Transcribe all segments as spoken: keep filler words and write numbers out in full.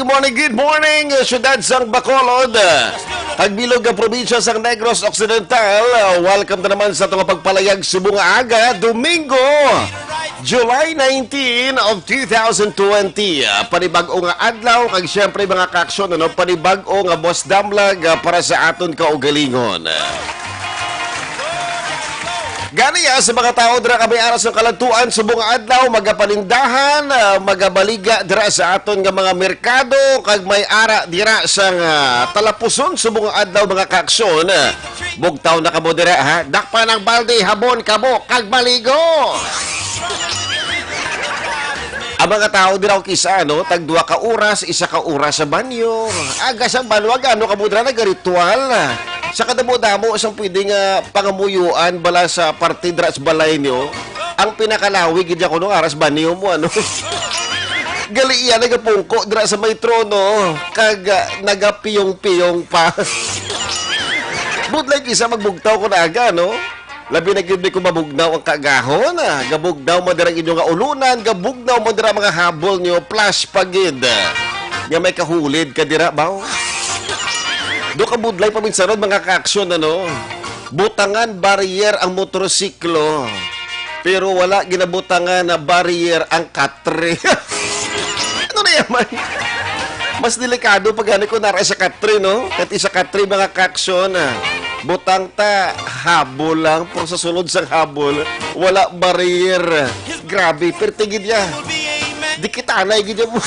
good morning, good morning, syudad sang Bacolod. Kag bilog nga probinsya sang Negros Occidental. Welcome na naman sa atong pagpalayag subong nga aga, Domingo, July nineteen of two thousand twenty. Panibag-o nga adlaw, kag siyempre, mga kaaksyon, ano, panibag-o nga buwas damlag, ah, para sa aton kaugalingon. Gani, ah, sa mga tawo dira kami aras ng kalantuan, subong adlaw, magapanindahan, ah, magabaliga dira sa aton nga mga merkado, kag may ara dira sa nga talapuson, subong adlaw, mga kaaksyon. Bugtaw na kamo dira, ha? Dakpan ang balde, habon kamo, kag maligo. Ang mga tawo dira, kisa, no, tag duha ka oras, isa ka oras sa banyo. Aga sa banyo, ano kamo dira, nagaritual. Sa kadamo-damo sang pwede nga pangamuyuan bala sa parte dira sa balay niyo, ang pinakalawi gid ako, no, aras banyo mo, ano. Gali iya nagapungko dira sa may trono, kag, ah, nagapiyong-piyong pa. Budlay kisa magbugtaw ko na aga, no? Labi na gid ni kung mabugnaw ang kaagahon, ah. Gabugnaw man dira ang inyo nga ulunan, gabugnaw man dira mga habol niyo, plus pa gid, ah, nga may kahulid ka dira, baw? Do ka budlay paminsaron, mga kaaksyon, ano? Butangan barrier ang motorsiklo, pero wala ginabutangan na barrier ang katre. Ano na yaman? Mas delikado pa gani kung nara sa katre, no? Kati sa katre, mga kaaksyon, ah. Butang ta, habol lang. Pero sa sulod sang habol, wala barrier. Grabe, perti gid ya. Di kita anay gid ya mo.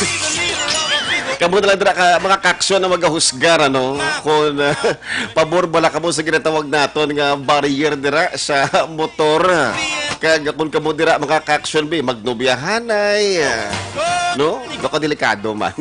Kamo na lang dira ka, mga kaaksyon, na magahusgar, ano? Kung, ah, pabor bala kamo sa ginatawag naton nga barrier dira sa motor. Kag kung kamo dira, mga kaaksyon, bi, magnobyahanay, ah, no? Baka delikado man.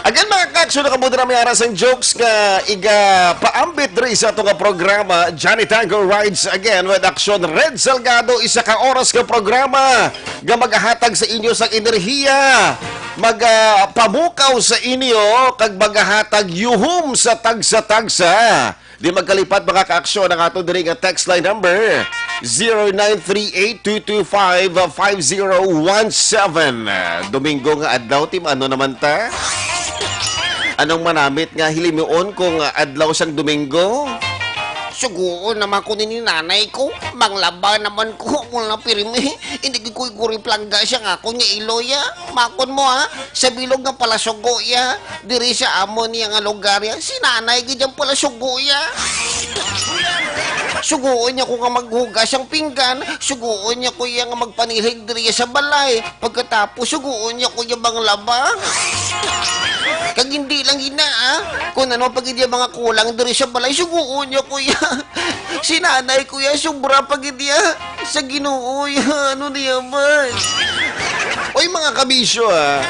Again, mga kaaksyon, na kamo dira may aras ang jokes nga iga paambit diri sa ato nga programa, Johnny Tango Rides Again with Action. Red Salgado, isa ka oras nga programa nga magahatag sa inyo sang enerhiya, magapamukaw sa inyo, kag magahatag yuhom sa tagsa-tagsa. Di magkalipat, mga kaaksyon, ang ato diri nga text line number, zero nine three eight two two five five zero one seven. Domingo nga adlaw, team, ano naman ta? Anong manamit nga hilimuon kung adlaw sang Domingo? Suguon naman ko ni nanay ko. Manglaba naman ko. Wala pirmi. Hindi ko kuri plangga siya nga ako niya iloya. Makon mo, ha? Sa bilog nga palasugo ya. Diri sa amo niya nga lugar ya. Si nanay gid ang palasugo ya. Suguon niya ko nga maghugas ang pinggan. Suguon niya ko iya nga magpanilhig diri sa balay. Pagkatapos, suguon niya ko iya manglaba. Kag hindi lang ina, ah. Kung ano pa gid iya mga kulang diri sa balay, suguon niya ko iya. Si nanay ko iya, sobra pa gid iya. Sa Ginoo iya, ano niya man? Oy, mga kabisyo, ah.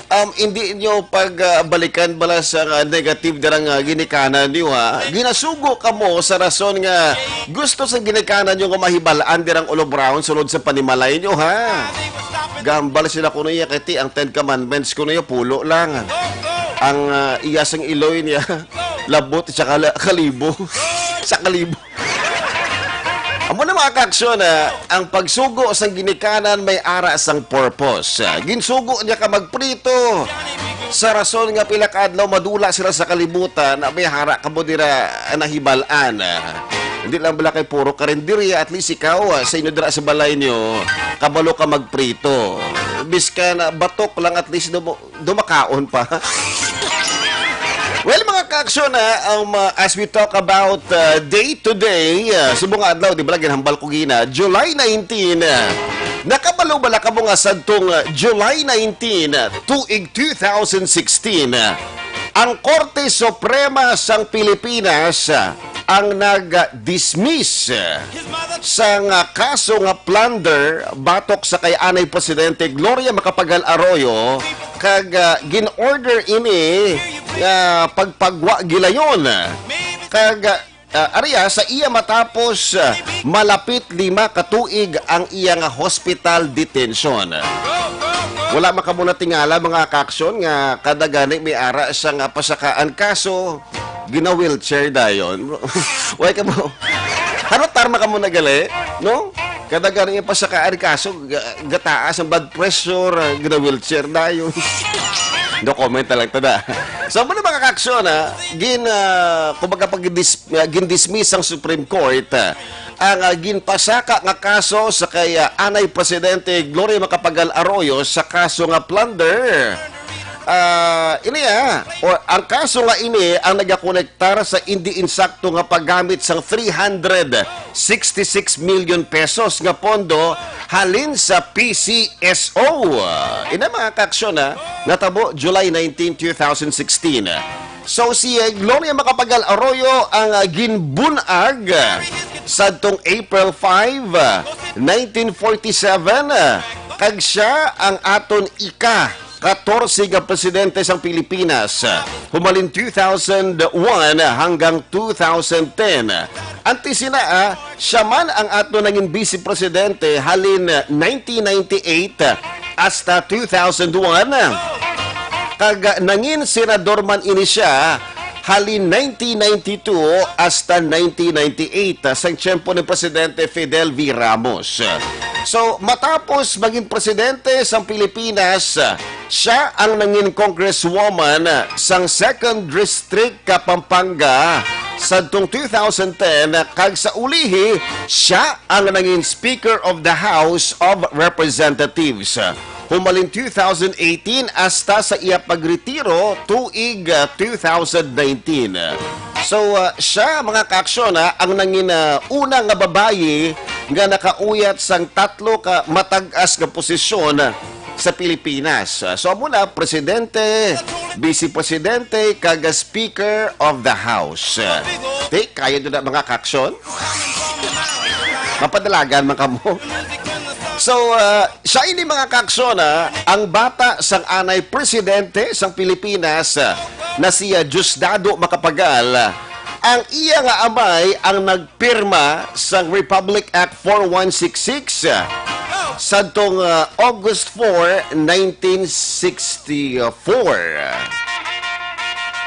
Um, hindi nyo pag, ah, balikan bala sa nga negative dirang, ah, ginikanan nyo, ha? Ginasugo kamo sa rason nga gusto sa ginikanan nyo nga mahibal-an dirang Olo Brown sulod sa panimalay nyo, ha? Gambal sila kuno iya, kay ti ang Ten Commandments kuno iya, pulo lang. Ang, ah, iya sang iloy niya, labot sa kala-, kalibo. Sa kalibo. Amo na, mga kaaksyon, ah, ang pagsugo sang ginikanan may ara sang purpose. Ah, ginsugo niya ka magprito sa rason nga pila ka adlaw madula sila sa kalibutan, ah, may ara kamo dira, ah, nahibal-an. Ah, hindi lang bala kay puro karinderya, at least ikaw, ah, sa inyo dira sa balay niyo, kabalo ka magprito. Biskan, ah, batok lang, at least do mo, do makaon pa. Well, mga kaaksyon, ah, um, uh, as we talk about, uh, day to day, uh, subong nga adlaw, di ba, ginhambal ko gina, July nineteen, uh, nakabalo bala kamo nga sadtong, uh, July nineteen, uh, tuig two thousand sixteen, uh, ang Korte Suprema sang Pilipinas, uh, ang nag-dismiss, uh, sang, uh, kaso nga plunder batok sa kay anay Presidente Gloria Macapagal Arroyo, kag, ah, gin-order ini nga pagpagwa gilayon. Kag, ah, ariya sa iya matapos, ah, malapit lima ka tuig ang iya nga hospital detention. Wala man kamo natingala, mga kaaksyon, nga kada gani may ara siya nga pasakaan kaso, gina-wheelchair dayon. Way kamo. Harutar man kamo na gali, no? Kada gani nga pasakaan kaso, ga-, gataas ang blood pressure, ah, gina-wheelchair dayon. No comment na lang to na. So, muna, mga kaaksyon, ha? Gin, ah, kumbaga, pag dis-, ah, gin-dismiss ang Supreme Court, ah, ang, ah, ginpasaka nga kaso sa kay, ah, anay Presidente Gloria Macapagal Arroyo sa kaso nga plunder. Ah, ini, ah, o, ang kaso nga ini ang nagakonektar sa indi insakto nga paggamit sang three hundred sixty-six million pesos nga pondo halin sa P C S O. Ina, mga kaaksyon, ha, natabo July nineteen, two thousand sixteen. So, si, eh, Gloria Macapagal Arroyo ang, ah, ginbun-ag, ah, sadtong April five, ah, nineteen forty-seven, ah, kag siya ang aton ika katorse nga presidente sang Pilipinas, humalin two thousand one hanggang two thousand ten. Antes sina, ah, siya man ang ato nangin vice presidente halin nineteen ninety-eight hasta two thousand one. Kag nangin senador man ini siya halin nineteen ninety-two hasta nineteen ninety-eight, ah, sa tiyempo ni Presidente Fidel V. Ramos. So, matapos maging presidente sa Pilipinas, ah, siya ang nangin congresswoman, ah, sang Second District ka Pampanga sadtong two thousand ten, ah, kag sa ulihi, siya ang nangin Speaker of the House of Representatives. Humalin two thousand eighteen hasta sa iya pagretiro tuig, ah, two thousand nineteen. So, ah, siya, mga kaaksyon, ah, ang nangin, ah, una nga babayi nga nakauyat sang tatlo ka matag-as nga posisyon sa Pilipinas. Ah, so, amo na, presidente, vice presidente, kag speaker of the house. Ah, ti, kaya nyo na, mga kaaksyon? Mapadalagan man kamo. So, ah, siya ini, mga kaaksyon, ah, ang bata sang anay presidente sang Pilipinas, ah, na si, ah, Diosdado Macapagal. Ang iya nga amay ang nagpirma sang Republic Act four one six six, ah, sadtong, ah, August four, nineteen sixty-four.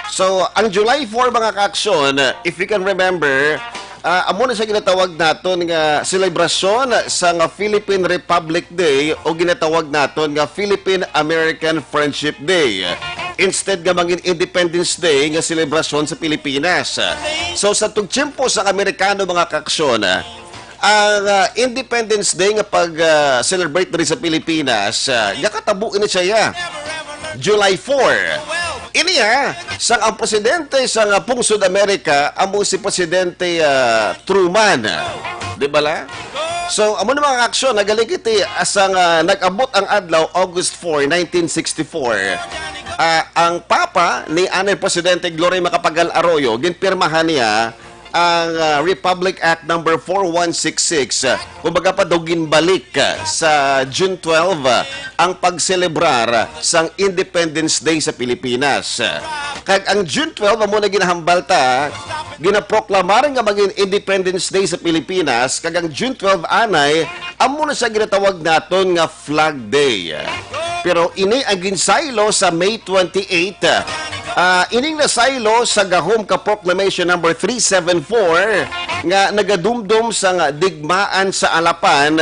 So, ang July four, mga kaaksyon, if you can remember, ah, amo na siya ginatawag naton nga selebrasyon sang Philippine Republic Day o ginatawag naton nga Philippine American Friendship Day. instead nga mangin Independence Day nga selebrasyon sa Pilipinas. So, sa tugtiyempo sa Amerikano, mga kaaksyon, ang, ah, Independence Day nga pag, ah, celebrate diri sa Pilipinas, ah, gakatabo ini siya, July four. Ini, ha, sang ang presidente sang, ah, pungsod Amerika amo si Presidente, ah, Truman. Di ba la? So, amo na, mga kaaksyon, nagaling kiti, ah, sang, ah, nag-abot ang adlaw, August four, nineteen sixty-four. Ah, ang Papa ni anay Presidente Gloria Macapagal Arroyo, ginpirmahan niya ang, ah, Republic Act number four one six six, ah, kumbaga pa daw ginbalik, ah, sa June twelve, ah, ang pagselebrar, ah, sang Independence Day sa Pilipinas. Kag ang June twelve amo na ginahambal ta, ginaproklamar nga magin Independence Day sa Pilipinas, kag ang June twelve anay amo na siya ginatawag naton nga Flag Day. Pero ini ang ginsaylo sa May twenty-eight. Ah, ining nasaylo sa gahom ka Proclamation number three seven four nga nagadumdom sang digmaan sa Alapan.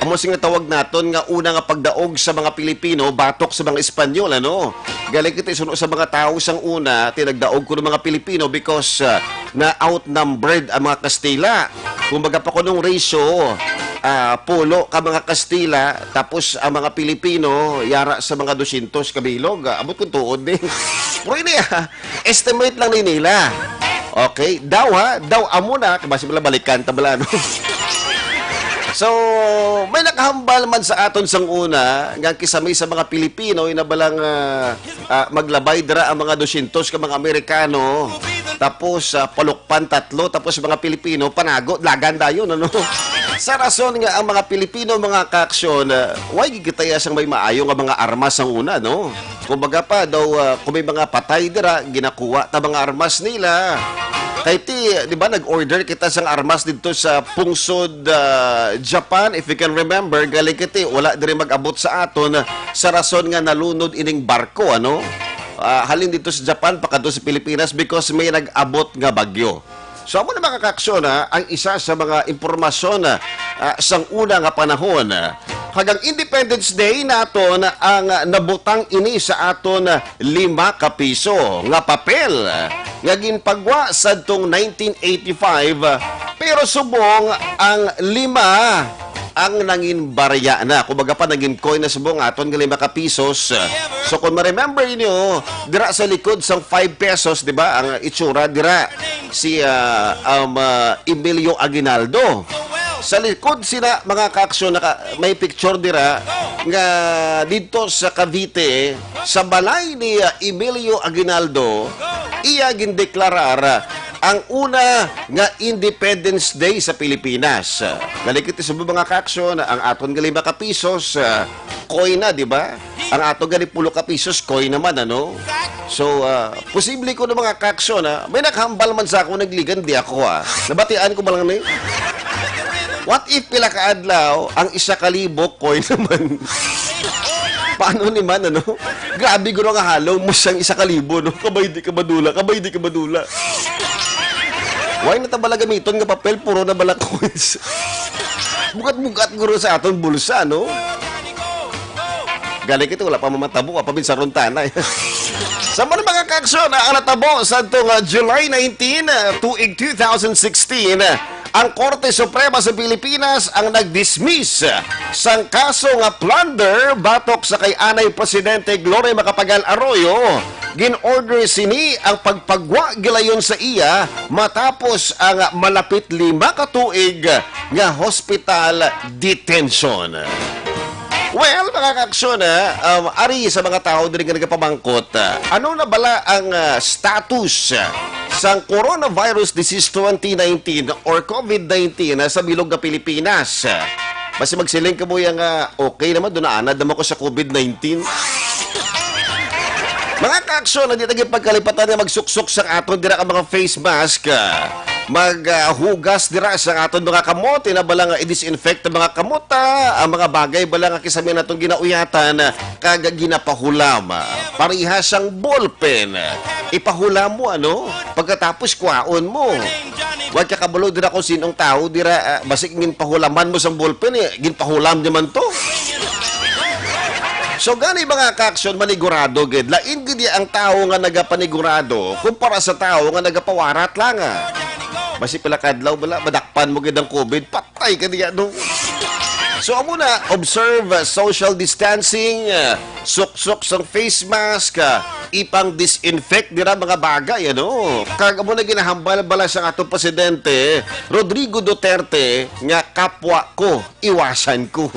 Amo sing tawag naton nga una nga pagdaog sa mga Pilipino batok sa mga Espanyol, ano? Galing kita isuno sa mga tawo sang una, tinagdaog ko ng mga Pilipino because, ah, na outnumbered ang mga Kastila. Kumbaga pa kunong ratio, ah, pulo ka mga Kastila, tapos ang mga Pilipino, yara sa mga dosyentos ka bilog. Ah, abot kung tuod ni. Pero ini, ah, estimate lang ni nila. Okay, daw ha, daw amo na, kay basi bala balikan ta bala, no? So, may nakahambal man sa aton sang una, nga kisami sa mga Pilipino, ina balang, ah, ah, maglabay dira ang mga dosyentos ka mga Amerikano, tapos, ah, palukpan tatlo, tapos mga Pilipino, panago, lagan dayon, ano? Sa rason nga ang mga Pilipino, mga kaaksyon, ah, way gigitaya sang may maayo nga mga armas sang una, no? Kumbaga pa daw, ah, kung may mga patay dira, ginakuha ta mga armas nila. Kay ti, di ba, nag-order kita sang armas didto sa pungsod, ah, Japan. If you can remember, galing kiti, wala diri mag-abot sa aton sa rason nga nalunod ining barko, ano? Ah, halin didto sa Japan, pakadto sa Pilipinas because may nag-abot nga bagyo. So, amo na, mga kaaksyon, ha, ang isa sa mga impormasyon, ah, sang una nga panahon. Kag ang Independence Day naton ang nabutang ini sa aton lima ka piso nga papel nga ginpagwa sadtong nineteen eighty-five, pero subong ang lima ang nangin barya na. Kumbaga pa, nangin coin na subong aton nga lima ka pisos. So, kung ma-remember niyo, dira sa likod sang five pesos, di ba, ang itsura dira si, ah, um, ah, Emilio Aguinaldo. Sa likod sina, mga kaaksyon, naka, may picture dira nga dito sa Cavite, sa balay ni, ah, Emilio Aguinaldo, iya gindeklarar ang una nga Independence Day sa Pilipinas. Galing kita sa mga kaaksyon, ang aton gali makapisos, ah, coin na, di ba? Ang ato gani pulo ka pisos, coin naman, ano? So, ah, posible ko na, mga kaaksyon, ha? May nakahambal man sa ako, nagligan di ako, ha? Nabatian ko ba lang ni? What if pila ka adlaw, ang isa ka libo, coin naman? Paano ni man, ano? Grabe guro nga halaw mo sang isa ka libo, no? Kabay di ka madula, kabay di ka madula. Why na ta bala gamiton nga papel, puro na bala coins? Bugat-bugat guro sa aton bulsa, no? Galing ito, wala pa mamatabo, wa pa binsaron tanay. Sa mga, mga kaaksyon, ang natabo sa itong, ah, July nineteen, ah, tuig two thousand sixteen, ah, ang Korte Suprema sa Pilipinas ang nag-dismiss, ah, sang kaso nga plunder batok sa kay anay Presidente Gloria Macapagal Arroyo. Gin-order sini ang pagpagwa gilayon sa iya matapos ang malapit lima ka tuig nga hospital detention. Well, mga kaaksyon, ah, um, ari sa mga tao diri nga nagapamangkot, ah, ano na bala ang, ah, status, ah, sang coronavirus disease twenty nineteen or COVID nineteen, ah, sa bilog nga Pilipinas? Basi magsiling ka mo yang, ah, okay naman, doon naanad naman ko sa COVID nineteen. Mga kaaksyon, hindi tayo pagkalipatan nga magsuksok sa aton dira ka mga face mask, ah, mag, ah, hugas dira sa aton mga kamot, ina bala nga i-disinfect ang mga kamot, ah, ang mga bagay bala nga kisami naton ginauyatan, ah, kag ginapahulam, ah, pareha sang ballpen, ah, ipahulam mo, ano? Pagkatapos, kwaon mo. Wa ka kabalo dira kung sinong tao dira, ah, basig ginpahulaman mo sang ballpen, eh, ginpahulam niya man to. So, gani, mga kaaksyon, manigurado gid. Lain gid ang tawo nga nagapanigurado kumpara sa tawo nga nagapawarat lang, ah. Basi pila ka adlaw bala, madakpan mo gid ang covid, patay ka diya, no? So, amo na, observe, ah, social distancing, ah, suksok sang face mask, ah, ipang disinfect dira mga bagay, ano? Kag amo na ginahambal bala sang atong presidente, Rodrigo Duterte, nga kapwa ko, iwasan ko.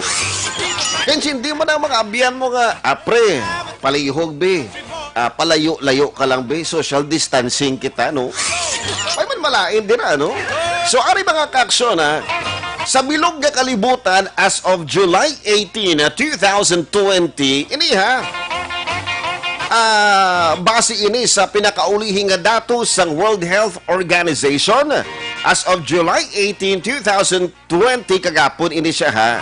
Kay hindi mo na mga abyan mo nga, "Ah, pre, palihog, be. Ah, palayo-layo ka lang, be. Social distancing kita, no?" Ay man malain din, ano? So, ari, mga kaaksyon, ha? Sa bilog nga kalibutan, as of July eighteen, two thousand twenty, ini, ha? Ah, base ini sa pinakaulihi nga datos sang World Health Organization, as of July eighteen, two thousand twenty, kagapon ini siya, ha.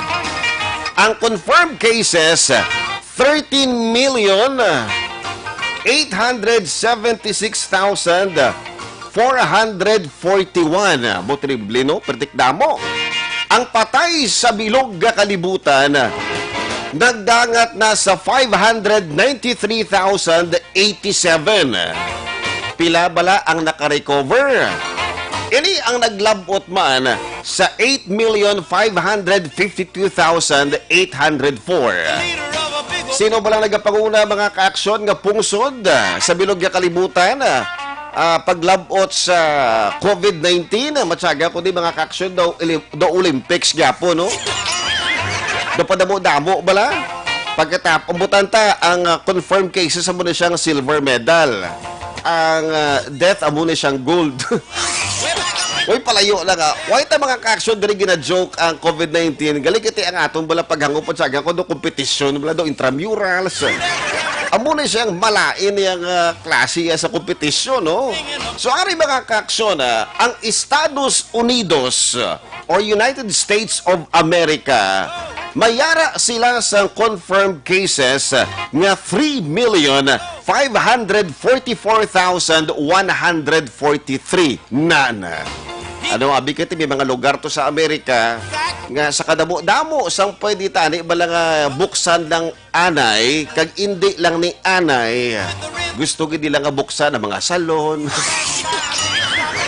Ang confirmed cases, thirteen million eight hundred seventy-six thousand four hundred forty-one. Amo, triple, no? Pertik damo. Ang patay sa bilog nga kalibutan, nagdangat na sa five hundred ninety-three thousand eighty-seven. Pila bala ang nakarecover? Ini ang naglabot man sa eight million five hundred fifty-two thousand eight hundred four. Sino bala nagapanguna, mga kaaksyon, nga pungsod, ah, sa bilog nga kalibutan, ah, ah, paglabot sa covid nineteen? Matyaga ko di, mga kaaksyon, daw ili-, daw Olympics gyapon, no? Daw padamo-damo bala? Pagkatapos, ang butanta, ang, ah, confirmed cases, amo na siyang silver medal. Ang, ah, death, amo na siyang gold. Uy, palayo lang, ah. Why ta, mga kaaksyon, diri gina-joke ang covid nineteen? Gali kiti ang aton bala paghangop, sa aga ko do kompetisyon, bala do intramurals. Amo na siyang malain yang, ah, klase, ah, sa kompetisyon, no? So, ari, mga kaaksyon, ah, ang Estados Unidos, ah, or United States of America, may ara sila sa confirmed cases nga three million five hundred forty-four thousand one hundred forty-three. Nan. Ano, abi kay may mga lugar to sa Amerika nga sa kadamo-damo sang pwede tani bala nga buksan lang anay, kag indi lang ni anay. Gusto gid nila nga buksan ang mga salon.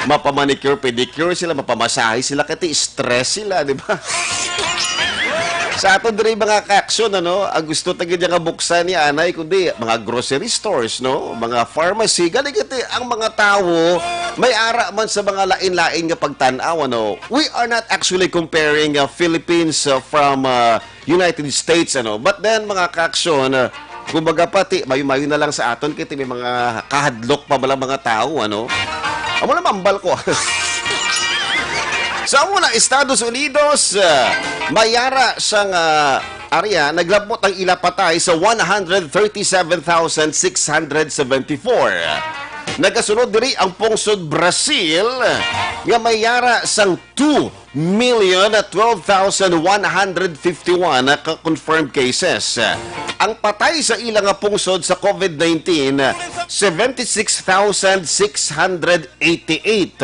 Mapamanicure, pedicure sila, mapamasahe sila, kay stress sila, di ba? Sa aton diri, mga kaaksyon, ano, ang gusto ta gid nga buksan ni anay, kundi mga grocery stores, no? Mga pharmacy, gani kay ang mga tawo may ara man sa mga lain-lain nga pagtan-aw, ano. We are not actually comparing, uh, Philippines, uh, from, uh, United States, ano. But then, mga kaaksyon, uh, kumbaga, pati mayo-mayo na lang sa aton, kay may mga kahadlok pa bala mga tawo, ano. Amo na mambal ko. Sa una, Estados Unidos, uh, may ara sang, uh, area, naglabot ang ila patay sa one hundred thirty-seven thousand six hundred seventy-four. Nagasunod diri ang pungsod Brazil, nga may ara sang two million twelve thousand one hundred fifty-one ka confirmed cases. Ang patay sa ila nga pungsod sa covid nineteen, seventy-six thousand six hundred eighty-eight.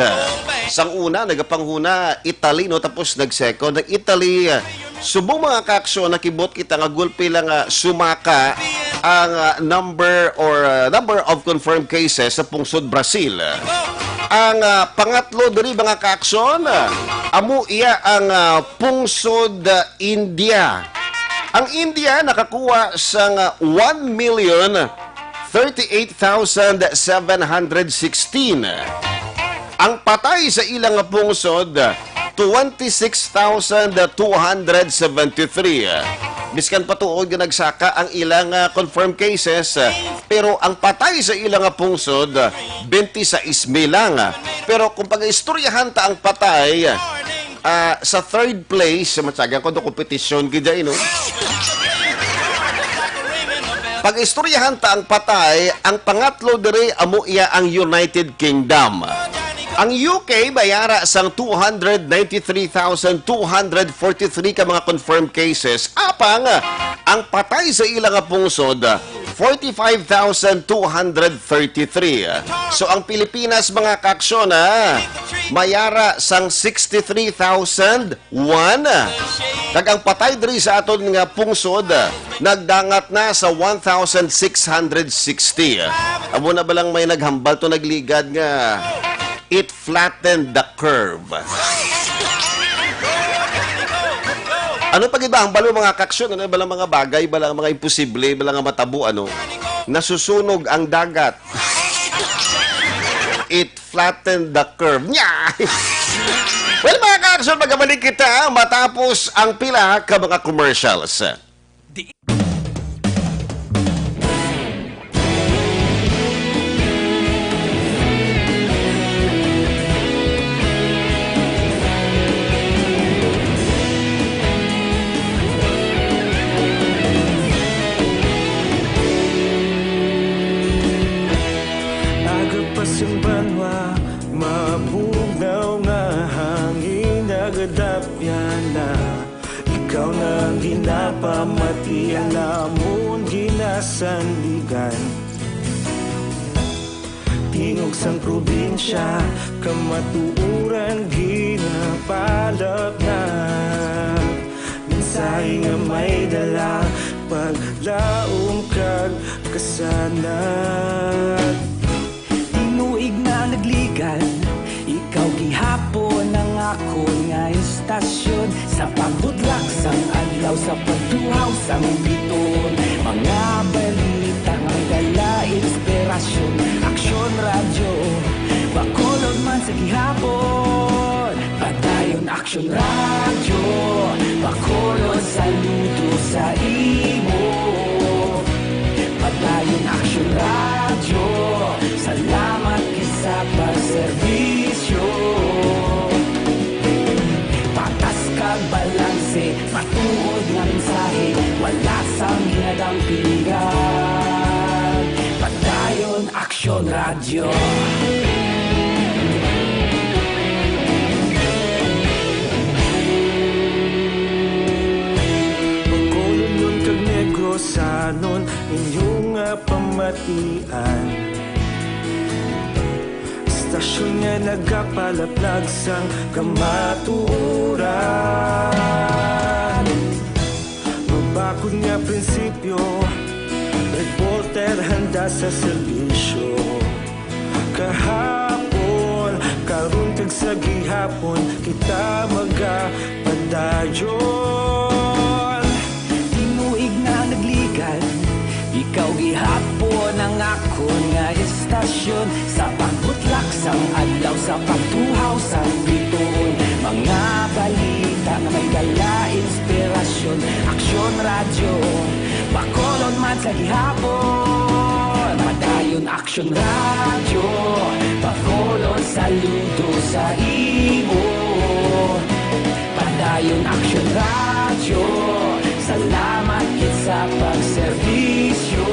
Sang una, nagapanghuna Italy, no, tapos nag-second ang Italy. Subong, mga kaaksyon, nakibot kita nga gulpi lang nga sumaka ang, ah, number or, ah, number of confirmed cases sa pungsod Brazil. Ang, ah, pangatlo diri, mga kaaksyon, ah, amo iya ang, ah, pungsod, ah, India. Ang India nakakuha sang one million thirty-eight thousand seven hundred sixteen. Ang patay sa ila nga pungsod, twenty-six thousand two hundred seventy-three. Biskan pa tuod nga nagsaka ang ila nga confirmed cases, pero ang patay sa ila nga pungsod, twenty-six mil lang. Pero kung pag-istoryahan ta ang patay, ah, sa third place, matyaga ko do kompetisyon gid ay, no? Pag-istoryahan ta ang patay, ang pangatlo diri amo iya ang United Kingdom. Ang U K may ara sang two hundred ninety-three thousand two hundred forty-three ka mga confirmed cases, apang ang patay sa ila nga pungsod, forty-five thousand two hundred thirty-three. So, ang Pilipinas, mga kaaksyon, ah, mayara sang sixty-three thousand one. Kag ang patay diri sa aton nga pungsod, ah, nagdangat na sa one thousand six hundred sixty. Amo na ba lang may naghambal to nagligad nga it flattened the curve? Ano pa gid ba ang balo, mga kaaksyon? Ano ba lang mga bagay, ba lang mga imposible, ba lang nga matabo, ano? Nasusunog ang dagat. It flattened the curve. Nya! Well, mga kaaksyon, magabalik kita matapos ang pila ka mga commercials. Aga pa sing banwa, mabugnaw nga hangin, nagadapyan na. Ikaw na ang ginapamatian namon, ginasandigan. Tingog sang probinsya, kamatuoran ginapalapnag. Mensahe nga may dala, paglaom kag kasanag. Tinuig na nagligad, ikaw gihapon ang akon nga istasyon. Sa pagbutlak sang adlaw, sa pagtuhaw sang bituon, mga balita nga may dala inspirasyon. Aksyon Radyo, Bacolod man sa gihapon. Padayon Aksyon Radyo, Bacolod, saludo sa imo. Padayon Aksyon Radyo, salamat gid sa pagserbisyo. Patas kag balanse, matuod nga mensahe, wala sang ginadampigan. Padayon Aksyon Radyo. Bacolodnon kag Negrosanon, inyo nga pamatian. Istasyon nga nagapalaplag sang kamatuoran. Mabakod nga prinsipyo, reporter handa sa serbisyo. Kahapon, karon kag sa gihapon, kita magapadayon. Tinuig na nagligad, ikaw gihapon ang akon nga istasyon. Sa pagbutlak sang adlaw, sa pagtuhaw sang bituon, mga balita nga may dala inspirasyon. Aksyon Radyo, Bacolod man sa gihapon. Padayon Aksyon Radyo, Bacolod, saludo sa imo. Padayon Aksyon Radyo, salamat gid sa pagserbisyo.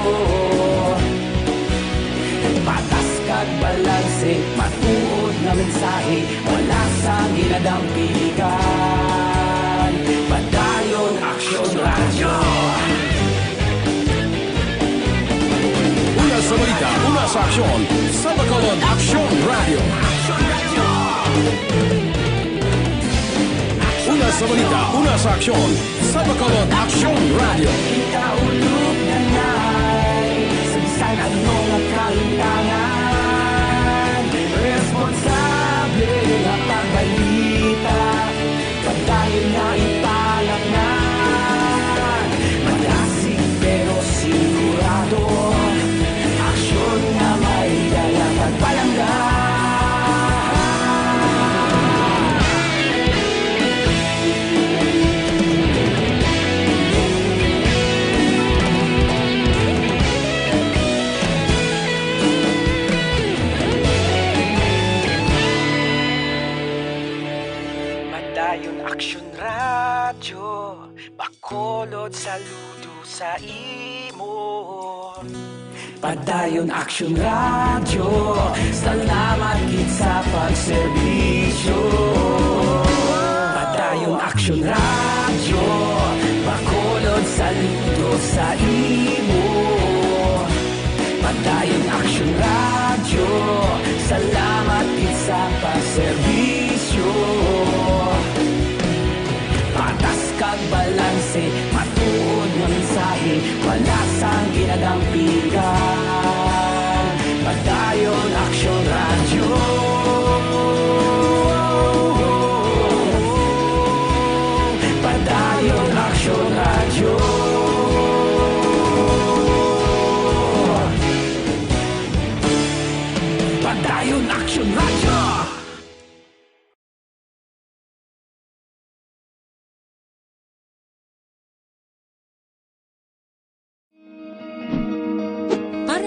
Patas kag balanse, matuod nga mensahe, wala sang ginadampigan. Padayon Aksyon Radyo. Una sa balita, una sa aksyon, sa Bacolod Aksyon Radyo. Una sa balita, una sa aksyon, sa Bacolod Aksyon Radyo. Kita ulog nanay, sa bisan ano nga kahintangan, responsable nga pagbalita. Padayon nga ipalapngan, madasig pero sigurado, aksyon nga may dala pagpalangga. Padayon Aksyon Radyo, Bacolod, saludo sa imo. Padayon Aksyon Radyo, salamat gid sa pagserbisyo. Padayon Aksyon Radyo, Bacolod, saludo sa imo.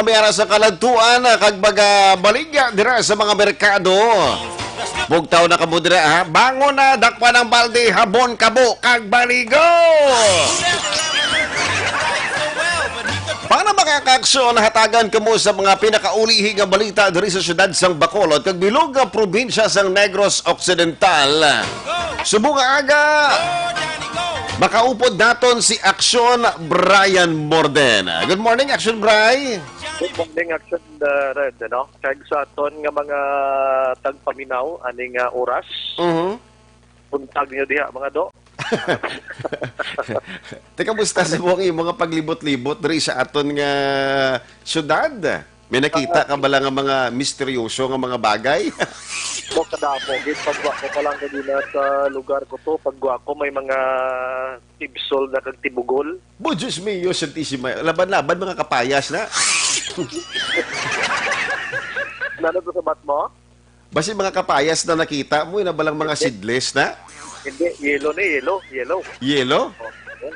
kami ara sa kaladtuan, ah, kag magabaligya dira sa mga merkado. Bugtaw na kamo dira, ha? Bangon na, dakpan ang balde, habon, kabo, kag baligo! Para makakaaksyon, hatagan kamo sa mga pinakaulihi nga balita diri sa siyudad sang Bacolod kag bilog nga probinsya sang Negros Occidental. Subong nga aga, makaupod naton si Aksyon Brian Morden. Good morning, Aksyon Bri. Good morning, Action, uh, Red, ano? Kag sa aton nga mga tagpaminaw, ani nga oras, Mhm. buntag niyo diha, mga do. Te, kamusta sa mga imo nga paglibot-libot diri sa aton nga syudad? May nakita ka bala nga mga misteryoso nga mga bagay? Mo kadamo, gid, pagwa ko pa lang kanina sa lugar ko to, pagwa ko may mga tibsol na kag tibugol. Bo, Diyos mio, Santisima. Laban-laban, mga kapayas na. Nano to sa bat mo? Basi mga kapayas na nakita mo, ina balang mga seedless na? Hindi, yellow na, yellow, yellow. Yellow? Oh, yellow.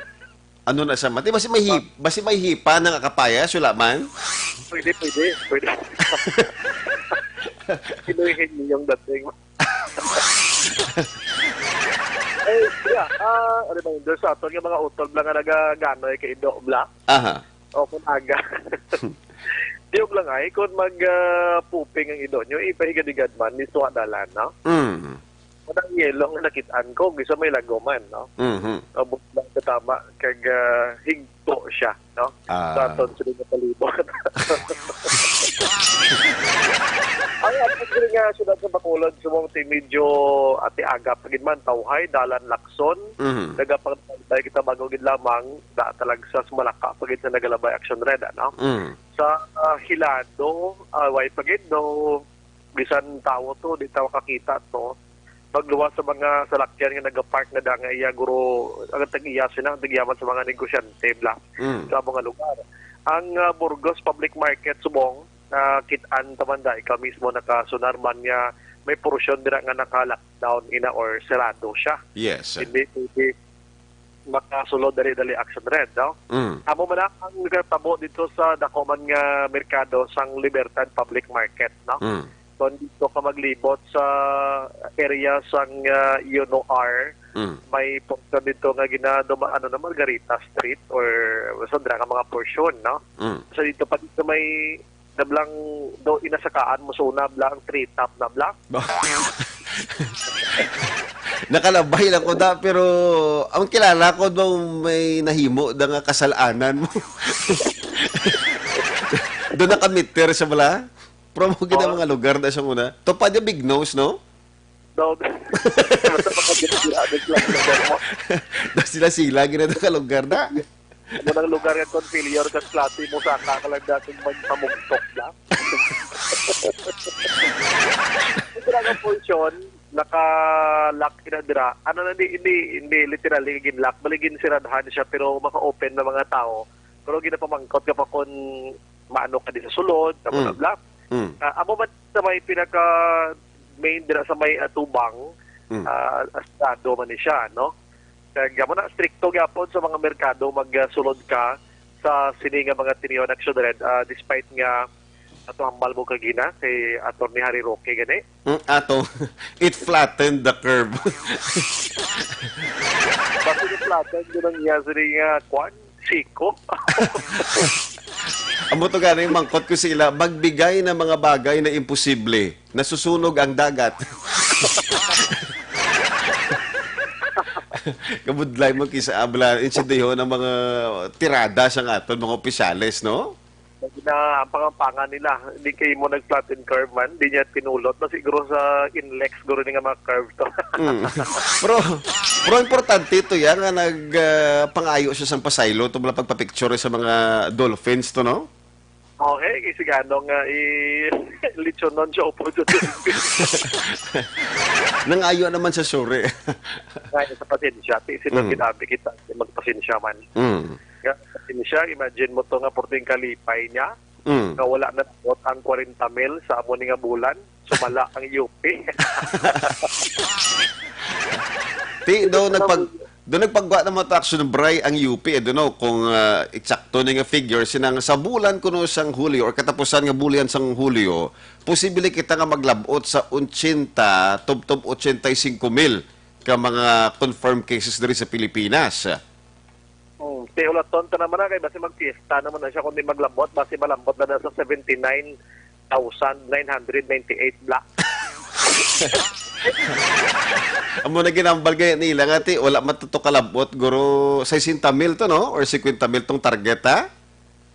Ano na sa mati? Basi may hip, basi may hipa na nga kapayas, wala man? Pwede, pwede, pwede. Kinuhin niyo yung dating. Eh, yeah, ah, reminder sa aton nga mga utol bla nga nagaganoy kay Indo bla. Aha. O, kung aga. Tiyog lang ay, kung mag, ah, pooping ang ido nyo, ipahigadigad man, ni suha dalan, no? Mm. Kung ang yelo nga nakit-an ko, gisa may lagoman, no? Mhm. Abot lang sa tama, kag, ah, higto siya, no? Ah. Sa aton sa mga palibot. Ang aton diri nga siyudad sa Bacolod, sumong ti medyo ati aga pa gid man, tawhay, dalan, lakson, Mhm. nagapang Tayo kita bago gid lamang, da talag sa Sumalaka pa gid sa nagalabay Action Red, ano? Mm. Sa, ah, Hilado, ah, way pa gid, no, bisan tawo to, di tawo kakita to. Pagluwas sa mga salakyan nga nagapark na da nga iya, guro, ang tag-iya sila, ang tag-iya man sa mga negosyante, bla, Mm. sa mga lugar. Ang, ah, Burgos Public Market, subong, nakit-an ta man da, ikaw mismo nakasunar man nga may portion dira nga naka-lockdown ina or serado siya. Yes. Hindi pwede makasulod dali-dali Action Red, no? Mm. Amo man na ang nagtabo dito sa dako man nga merkado sang Libertad Public Market, no? Mm. Kung dito ka maglibot sa area sang, ah, Yono R, Mm. may portion dito nga ginaduma-, ano na, Margarita Street or sa dira nga mga portion, no? Mm. So dito pa dito may nablang do inasakaan mo sa una, bla, ang three top na, bla. Nakalabay lang ko da, pero ang kilala ko daw may nahimo da nga kasalanan mo. Doon nakamiter sa bala. Promo gid ang Oo. mga lugar na sa una. To pa di big nose, no? Daw, basta pagkagitira, naglalag mo. Daw sila-sila, ginadala ka lugar na. Mo nang lugar nga kon failure ka klase mo, saka ka lang dating magpamugtok na. Ang portion, naka-lock na dira. Ano na, di, hindi, hindi literally gin-lock. Bali, ginsiradhan siya, pero maka-open na mga tao. Pero ginapamangkot ka pa kung maano ka di sa sulod, sa Mm. mga block. Mm. Ah, amo man sa may pinaka main dira sa may atubang, Mm. ah, asado man ni siya, no? Kaya mo na, stricto gyapon sa mga merkado, magsulod ka sa sini nga mga tinion, Action Red, ah, despite nga ato hambal mo kagina kay Attorney Harry Roque gani. Mm, ato, it flattened the curve. Bakit it flattened? Yun ang iya sini nga kwan? Siko? Amo to gani, mangkot ko sila, magbigay ng mga bagay na imposible. Nasusunog ang dagat. Kabudlay mo kisa abla, intindiho ng mga tirada sa aton, mga opisyales, no? Na ang pangampangan nila, di kay mo nag-flatten curve man, di niya pinulot. Na siguro sa Inlex, siguro ni nga mga curve to. Mm. Pero, pero importante ito yan nga nag, ah, pangayo siya sang pasaylo tungkol pagpapicture sa mga dolphins to, no? Okay, kay sigano nga i-, lechonon siya upod sa dolphins. Nangayo naman sa sure. Kaya sa pasensya, ti sino Mm. kinabi kita, magpasensya man. Mm. Nga, pasensya, imagine mo to nga purting kalipay niya, Mm. nga wala na ang kwarenta mil sa amo ni nga bulan, sumala ang U P. Ti, do, nagpag-, do nagpagwa na mo ta, Action Bri, ang U P, eh, do, no, kung, ah, eksakto ni nga figure, sinang sa bulan kuno sang Hulyo or katapusan nga bulan sang Hulyo, posible kita nga maglabot sa ochenta, tubtob ochenta y cinco mil ka mga confirmed cases diri sa Pilipinas. Hmm, ti ulaton ta naman na kay basi magpiesta naman na siya, kundi maglambot, basi malambot na, na sa seventy-nine thousand nine hundred ninety-eight bla. Amo na ginambal gaya nila nga, ti, wala matuto kalabot, guro, sesenta mil to, no? Or cincuenta mil tong target, ha?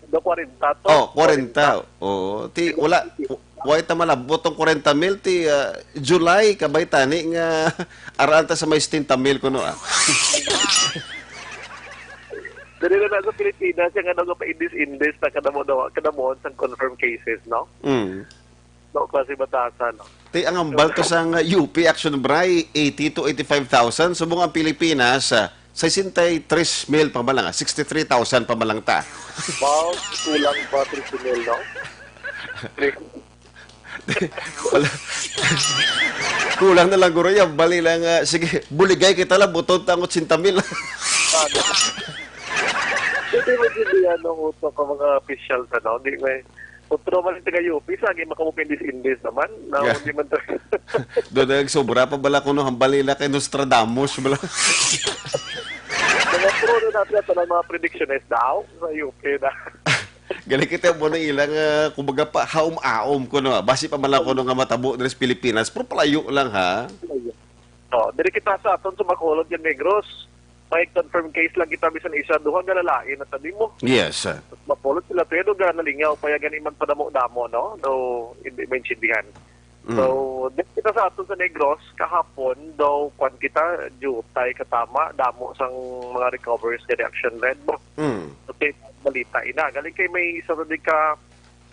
Do kwarenta to. Oh, kwarenta. Oo, ti, wala, wa-, wa ta malabot tong kwarenta mil, ti, ah, July, kabay tani nga, araan ta sa may setenta mil kuno, ah. Dali na na sa Pilipinas, yung ano nga pa-indis-indis na kadamo daw, kadamuhan sang confirmed cases, no? Mm. No, klase batasan, no? Ti, ang hambal to sang U P, Action Bri, eighty to eighty-five thousand. Subong ang Pilipinas, ah, sesenta y tres mil pa man lang, ah, sixty-three thousand pa man lang ta. Wow, kulang pa three mil, no? Wala. Kulang na lang, guro, yan. Bali lang, ah, sige, buligay kita lang, buton ta ang ochenta mil. Ano? Hindi mo din yan ang utok ang mga official, ano? Hindi may, otro man yung taga-U P, sa akin, makamu-indis-indis naman. Na, Yeah. hindi man to. Doon nagsobra pa bala kuno, hambal nila kay Nostradamus bala. Mga pro na natin ito ng mga predictionist daw sa U P na. Gali kita mo na ilang, ah, kumbaga pa, haom-aom kuno, ah. Basi pa man lang kuno nga matabo diri sa Pilipinas, pero palayo lang, ha? Oh, diri kita sa aton sa Bacolod, yung Negros. May confirmed case lang kita, bisan isa, duha, galalain na tabi mo. Yes, sir. Bacolod sila, pero ga nalingaw, pa gani magpadamo-damo, no? No, hindi maintindihan. Mm. So, diri kita sa aton sa Negros, kahapon, daw, kwan kita, jutay, katama, damo sang mga recoveries nga Action Red mo. Mm. Okay, balita ina. Galing kay may isa na di ka,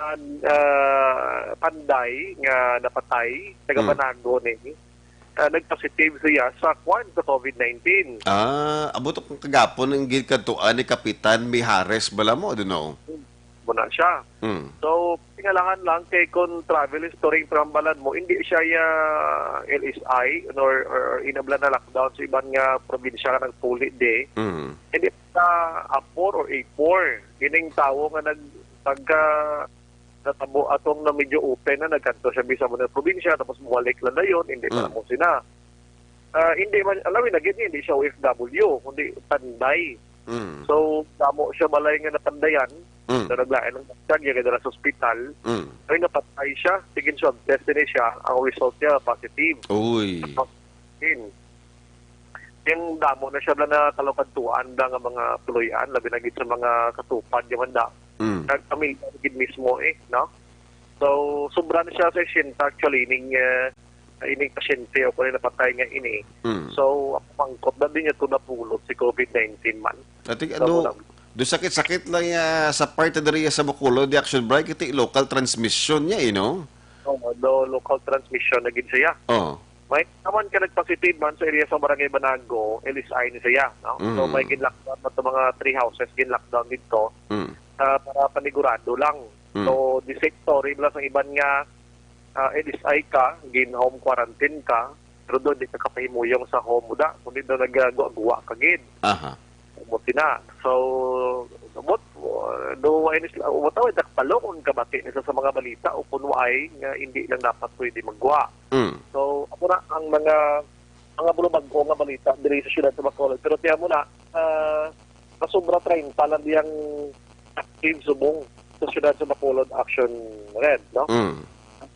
ah, ah, panday nga napatay, taga Mm. Banago ni, ah, nagpositive siya sa kwan sa COVID nineteen. Ah, amo to kung kagapon ang gid kadtuan ni Kapitan Mijares bala mo, do no? Muna siya. Mm. So, tingalahan lang kay kung travel history ang trambalan mo, hindi siya ya L S I or, or inabla na lockdown sa iban nga probinsya nga nagpuli di. Mm. Hindi sa A four or A four. Kining tawo nga nag-, pagka natabo atong na medyo open na, nagkanto siya bisan mo na probinsya, tapos bumalik lang na yun, hindi pa Mm. mo sina. Ah, hindi man, alam mo, hindi siya O F W, kundi panday. Mm. So, damo siya balay nga napandayan, Mm. na naglain ng tagya, kaya dala sa ospital. Mm. Ay, napatay siya. Sige, swab test din siya. Ang result niya, positive. Uy. Yun. Yung damo na siya na nakalukantuan na nga mga puloy-an, labi na gid sa mga katupad, yung manda. Mm. Nagpamilya gid mismo eh, no? So, sobra na siya sa sesenta actually, ining, eh, ining pasyente o kung napatay nga ini. Mm. So, ang pangkot na din niya ito napulot si COVID nineteen man. Ati, So, ano, muna- do sakit-sakit lang ya sa parte diri sa Bacolod, di Action Bri, kiti local transmission niya, eh, no? Oh, do local transmission na gid siya. Oh. May naman ka nagpositive man sa area sa Barangay Banago, L S I ni siya, no? So, Mm. may gin-lockdown na to, mga three houses gin-lockdown dito, Mm. ah, para panigurado lang. Mm. So, the same story lang sa iban nga, ah, L S I ka, gin-home quarantine ka, pero doon di ka kapahimuyong sa home mo da, kundi doon nagagwa-gwa ka gid. Aha. Mo sina. So, but, uh, do, ay nis-, uh, what, uh, dakpalo kung kabati nila sa mga balita o kung waay nga hindi lang dapat pwede magwa. Mm. So, amo na ang mga, mga bulubag ko nga balita diri sa siyudad sa Bacolod. Pero tiyan mo na, ah, pasobra treinta lang diyang active subong sa siyudad sa Bacolod, Action Red, no? Mm.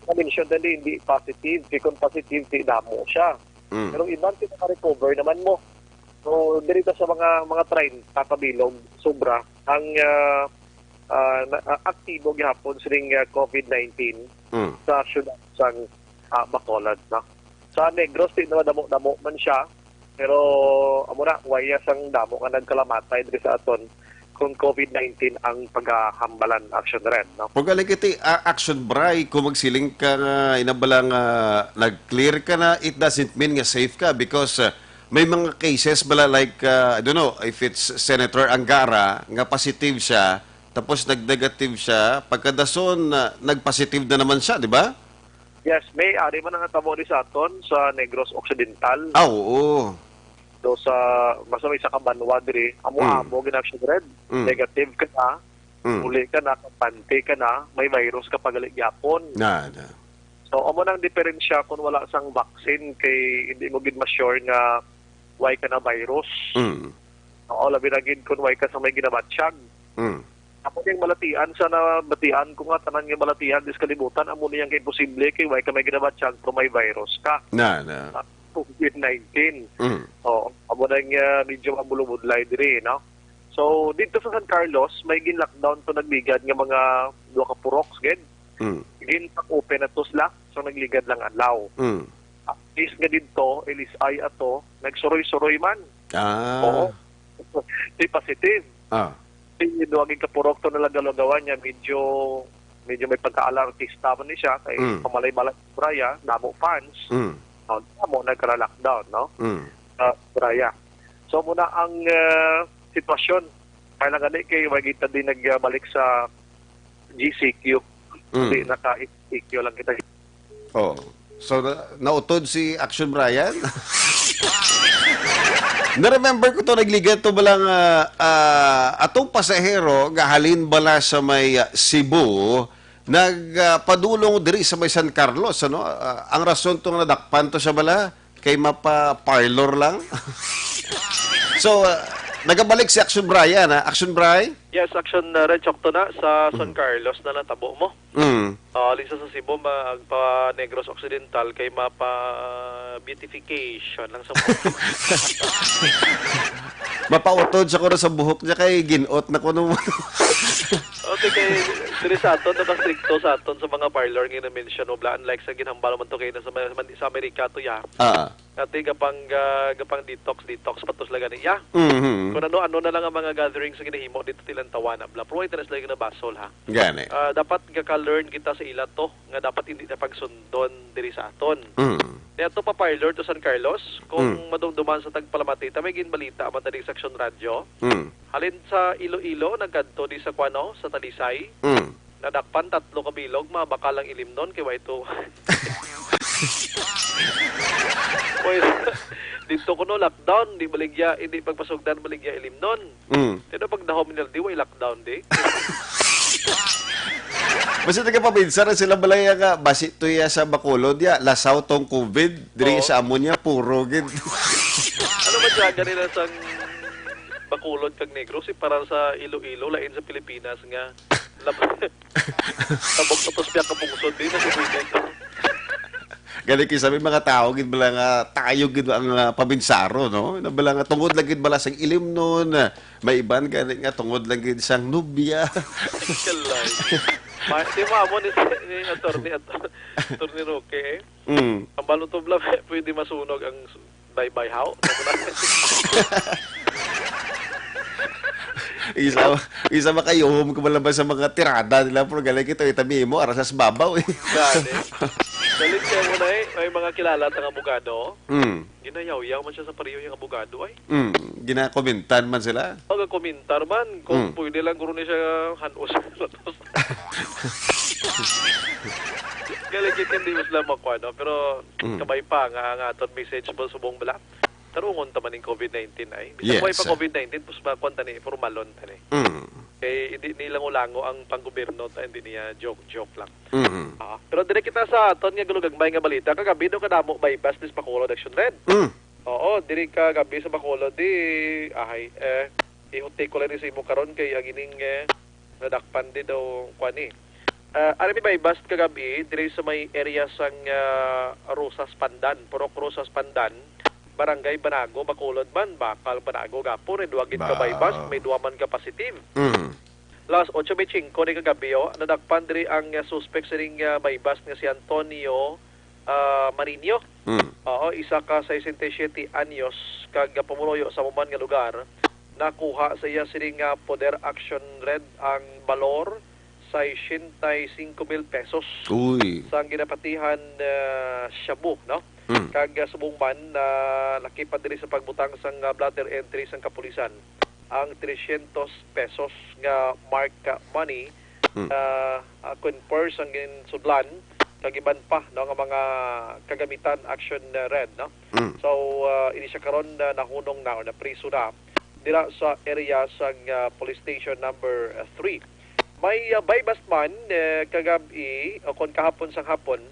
Ang mention din, hindi positive. Di kung positive, di damo siya. Mm. Pero iban pinaka-recover naman mo. So, diri ta sa mga, mga treinta ka bilog, sobra ang, ah, ah, na, ah, aktibo gihapon sining, ah, COVID nineteen Mm. sa siyudad sang, ah, Bacolod, no? Sa Negros, di na damo-damo man siya, pero amo na, waya sang damo nga nagkalamatay diri sa aton kung COVID nineteen ang paghahambalan, Action Red, no? Kung galing iti, ah, Action Bray, kung magsiling ka nga inabala nga nag-clear ka na, it doesn't mean nga safe ka because, ah, may mga cases bala like, ah, I don't know if it's Senator Angara nga positive siya, tapos nag-negative siya, pagkadason, ah, nag-positive na naman siya, di ba? Yes, may ari man ang natabo di sa aton sa Negros Occidental. Ah, oo. Do sa, basta may isa ka banwa diri, amo-amo Mm. gid ang Action Red. Mm. Negative ka na, Mm. uli ka na, kampante ka na, may virus ka pa gali gyapon. Na, na. So, amo nang diferensya kung wala sang vaccine kay hindi mo gid ma-sure nga way ka na virus. Mm. Oo, labi na gid kung way ka sa may ginabatyag. Mm. Ako yung balatian sa nabatian ko nga tanan nga balatian dis kalibutan, amo niyang imposible kay way ka may ginabatyag kung may virus ka. Na, na. Ah, COVID nineteen. Mm. Oo, amo na yung, ah, medyo mabulubudlay diri, no? So, dito sa San Carlos, may gin-lockdown to nagligad nga mga duha ka purok, gid. Mm. Gin-open na to sila, so nagligad lang adlaw. Mm. At least nga dito, L S I ato, nagsuroy-suroy man. Ah. Oo. Di positive. Ah. Di duha gid ka purok to nalagaw-lagawan niya, medyo, medyo may pagka-ala artista man ni siya, kay Mm. pamalay-malay sa Braya, damo fans. Mm. Oh, damo nagka-lockdown, no? Mm. Sa Braya. So, muna ang, eh, sitwasyon. Kaya lang gani kay wag kita din nagbalik sa G C Q. Mm. Hindi, naka-G C Q lang kita. Oh. So, na-, nautod si Action Brian? Na-remember ko to, nagligad to bala nga, ah, atong pasahero nga halin bala sa may, ah, Cebu, nag, ah, padulong diri sa may San Carlos, ano? Ah, ang rason to nga nadakpan to siya bala, kay mapa-parlor lang. So, ah, nagabalik si Action Brian, ha? Action Bri? Yes, Action, uh, Red Chocto na sa San Mm. Carlos na natabo mo. Mm. Ah, lisa sa Cebu, magpa Negros Occidental kay mapa beautification lang sa buhok. Mapautod sa kuno sa buhok niya kay ginot na kuno. Okay, kay diri sa aton, nakastrikto sa aton sa mga parlor nga na-mention mo, bla, unlike sa ginhambal man to kay na sa, sa Amerika to, ya. Ah. Dati gapang, ga-, gapang detox, detox pa to sila gani, ya. Mhm. Kung ano-ano na lang ang mga gatherings nga ginahimo dito tilang tawana, bla. Pero wala na sila ginabasol, ha. Gani. Ah, dapat gaka-learn kita sa ila to, nga dapat hindi na pagsundon diri sa aton. Mm. Kaya to pa parlor to San Carlos, kung Mm. madumduman sa tagpalamati, ta may ginbalita man tadi sa Aksyon Radyo. Mm. Halin sa Iloilo, nagkadto di sa kuano, sa Talisay. Mm. Nadakpan tatlo ka bilog, mga bakal ang ilimnon, kay wa ito. Oy, dito kuno lockdown, di baligya, hindi pagpasugdan baligya ilimnon. Mm. Pero pag dahom nila, di way lockdown, di? Basta nagapabinsa na sila balay nga basi to iya sa Bacolod, ya, lasaw tong COVID, diri Oo. sa amo niya, puro gid. Ano ba siya, ganila sang Bacolod kag Negros, eh, para sa Iloilo, lain sa Pilipinas nga lab-, tabok tapos piyak ka pungsod, di na si pwede. Gani kay sabi mga tao gid bala nga tayo gid ang, ah, paminsaro, no? Na bala nga tungod lang gid bala sang ilimnon, ah, may iban gani nga tungod lang gid sang nubya. Kalay. Ma-, di mo amo ni, ni attorney, at-, attorney Roque, eh. Mm. Ang balon to bala, pwede masunog ang s-, bye-bye how? Isa, isa makayuhom ko man lang ba sa mga tirada nila, pero galing ito, itami mo, arasas babaw eh. Gani. Galing siya mo na eh. May mga kilala tang abogado. Mm. Ginayaw-yaw man siya sa pareho yung abogado ay. Mm. Ginakomentan man sila. Magakomentar man kung Mm. pwede lang guro ni siya hanos. Galing kita hindi mo sila makuha, no? Pero Mm. kabay pa nga ang aton message mo subong bala. Tarungon ta man ning covid nineteen ay. Bisag Yes. way pa covid nineteen, pus ba, kwan ta ni, formalon ta ni. Mm. Kay hindi ni lango-lango ang panggobyerno ta, hindi niya joke-joke lang. Mm. Ah, pero dire kita sa aton nga galugagmay nga balita, kagabi daw kadamo buy-bust dis Bacolod, Action Red. Mm. Oo, diri kagabi sa Bacolod di, ahay, eh, ihuti ko lang ni sa imo karon kay ang ining, eh, nadakpan di daw, kwan ni. Ah, ari may buy-bust kagabi diri sa may area sang, ah, Rosas Pandan, Purok Rosas Pandan, Barangay Banago, Bacolod man, bakal Banago gapon, eh, duwa gid ka Ba- buy-bust, may duwa man ka positive. Mm. Las otso may singko ni kagabi, oh, nadakpan diri ang, ah, suspek sining, ah, buy-bust nga si Antonio, ah, Marinho. Mm. Oo, isa ka sesenta y siete anyos kag pumuloyo sa amo man nga lugar. Nakuha sa iya sining, ah, poder, Action Red, ang balor sesenta y cinco mil pesos Uy. sang ginapatihan, ah, shabu, no? Mm. Kag, ah, subong man, ah, lakip pa diri sa pagbutang sang, ah, blotter entry sang kapulisan ang trescientos pesos nga marked money, Mm. ah, ah, coin purse ang ginsudlan, kag iban pa, no, nga mga kagamitan, Action, ah, Red, no? Mm. So, ah, ini siya karon na nahunong na o napriso na dira sa area sang, ah, Police Station number, ah, three. May, ah, buy-bust man, eh, kagabi o kon kahapon sang hapon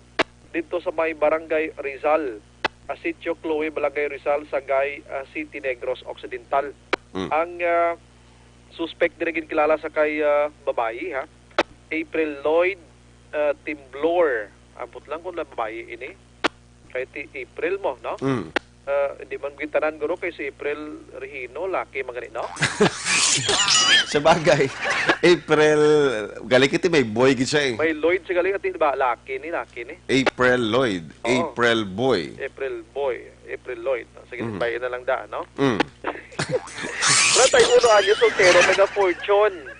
didto sa may Barangay Rizal, ah, Sitio Chloe, Barangay Rizal, Sagay, ah, City, Negros Occidental. Mm. Ang, ah, suspek diri ginkilala sa kay, ah, babayi, ha? April Lloyd, ah, Timblor. Ambot lang kung babayi ini. Kay ti April mo, no? Mm. Ah, hindi man gintanan guro kay si April Regino, laki man gani, no? Sa bagay, April, gali kiti may boy gid siya eh. May Lloyd siya gali, ati, di ba? Laki ni, laki ni. April Lloyd, Oo. April boy. April boy, April Lloyd. Sige, Mm. bayan na lang daan, no? Mm. Treinta y uno anyos, soltero, taga Fortune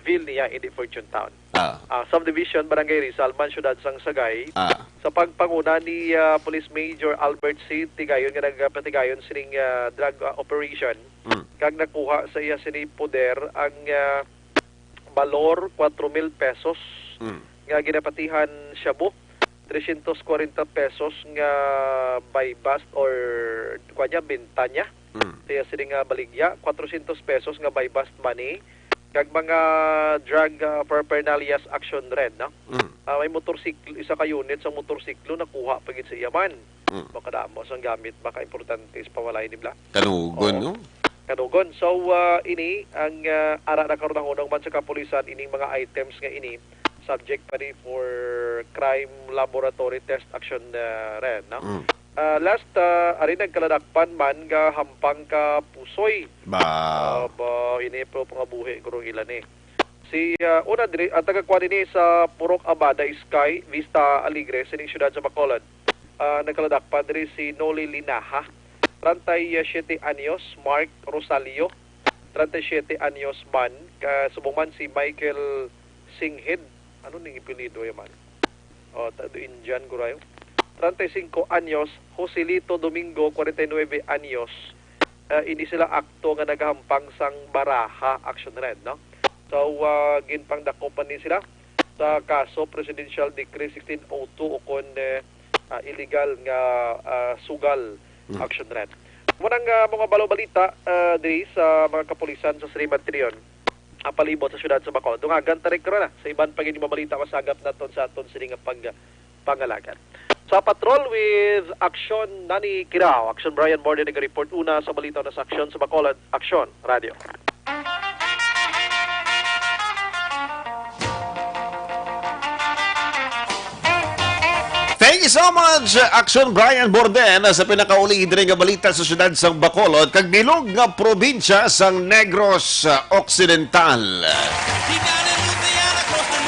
Ville niya, hindi Fortune Town. Ah. Ah, Subdivision, Barangay Rizal man, Siyudad sang Sagay. Ah. Sa pagpanguna ni, ah, Police Major Albert C. Tigayon nga nagapatigayon sining, ah, drug, ah, operation, Mm. kag nakuha sa iya sini poder ang, ah, balor, kwatro mil pesos Mm. nga ginapatihan shabu, trescientos kwarenta pesos nga buy-bust or, kuwan niya, benta niya. Mm. Sa iya sini nga baligya, kwatro syentos pesos nga buy-bust money, kag mga drug, ah, paraphernalia sa Action Red, no? Mm. Ah, may motorsiklo, isa ka unit sa motorsiklo nakuha pa gid sa iya man. Mm. Makadamo sang gamit, makaimportante sa pawalay ni bla. Kanugon, Oo. no? Kanugon. So, ah, ini ang, ah, ara na karon nahunong man sa kapulisan, ining mga items nga ini subject pa ni for crime laboratory test, Action, ah, Red, no? Mm. Ah, last, ah, ari nagkaladakpan man nga hampang ka pusoy. Ba. Ah, ba, ini po pangabuhi guro ila ni. Si, ah, una diri, ang taga-kuan ini sa Purok Abada Sky, Vista Alegre, sining siyudad sa Bacolod. Ah, nagkaladakpan diri si Noli Linaha, treinta y siete anyos, Mark Rosalio, treinta y siete anyos man, ka-, subong man si Michael Singhid. Ano ning ipilido ya man? Oh, ta-, Indian, gurayo. Treinta y cinco anyos, Joselito Domingo, cuarenta y nueve anyos. Ah, ini sila akto nga nagahampang sang baraha, Action Red, no? So, ah, ginpangdakop man ni sila sa kaso Presidential Decree sixteen oh two ukon, eh, ah, illegal nga, ah, sugal, Mm. Action Red. Mao nang, ah, mga balo-balita, ah, diri sa mga kapulisan sa Sri Mantrion, ah, palibot sa siyudad sa Bacolod. Dungagan ta rin karon, ah, sa iban pa gid nga balita masagap naton sa aton sini nga pag-, pangalagan. Sa Patrol with Action Nani Kirao, Action Brian Morde nag-report una sa balita na sa Action sa Bacolod, Action Radio. Thank you so much, Action Brian Borden, sa pinakauli diri nga balita sa siyudad sang Bacolod kag bilog nga probinsya sang Negros Occidental.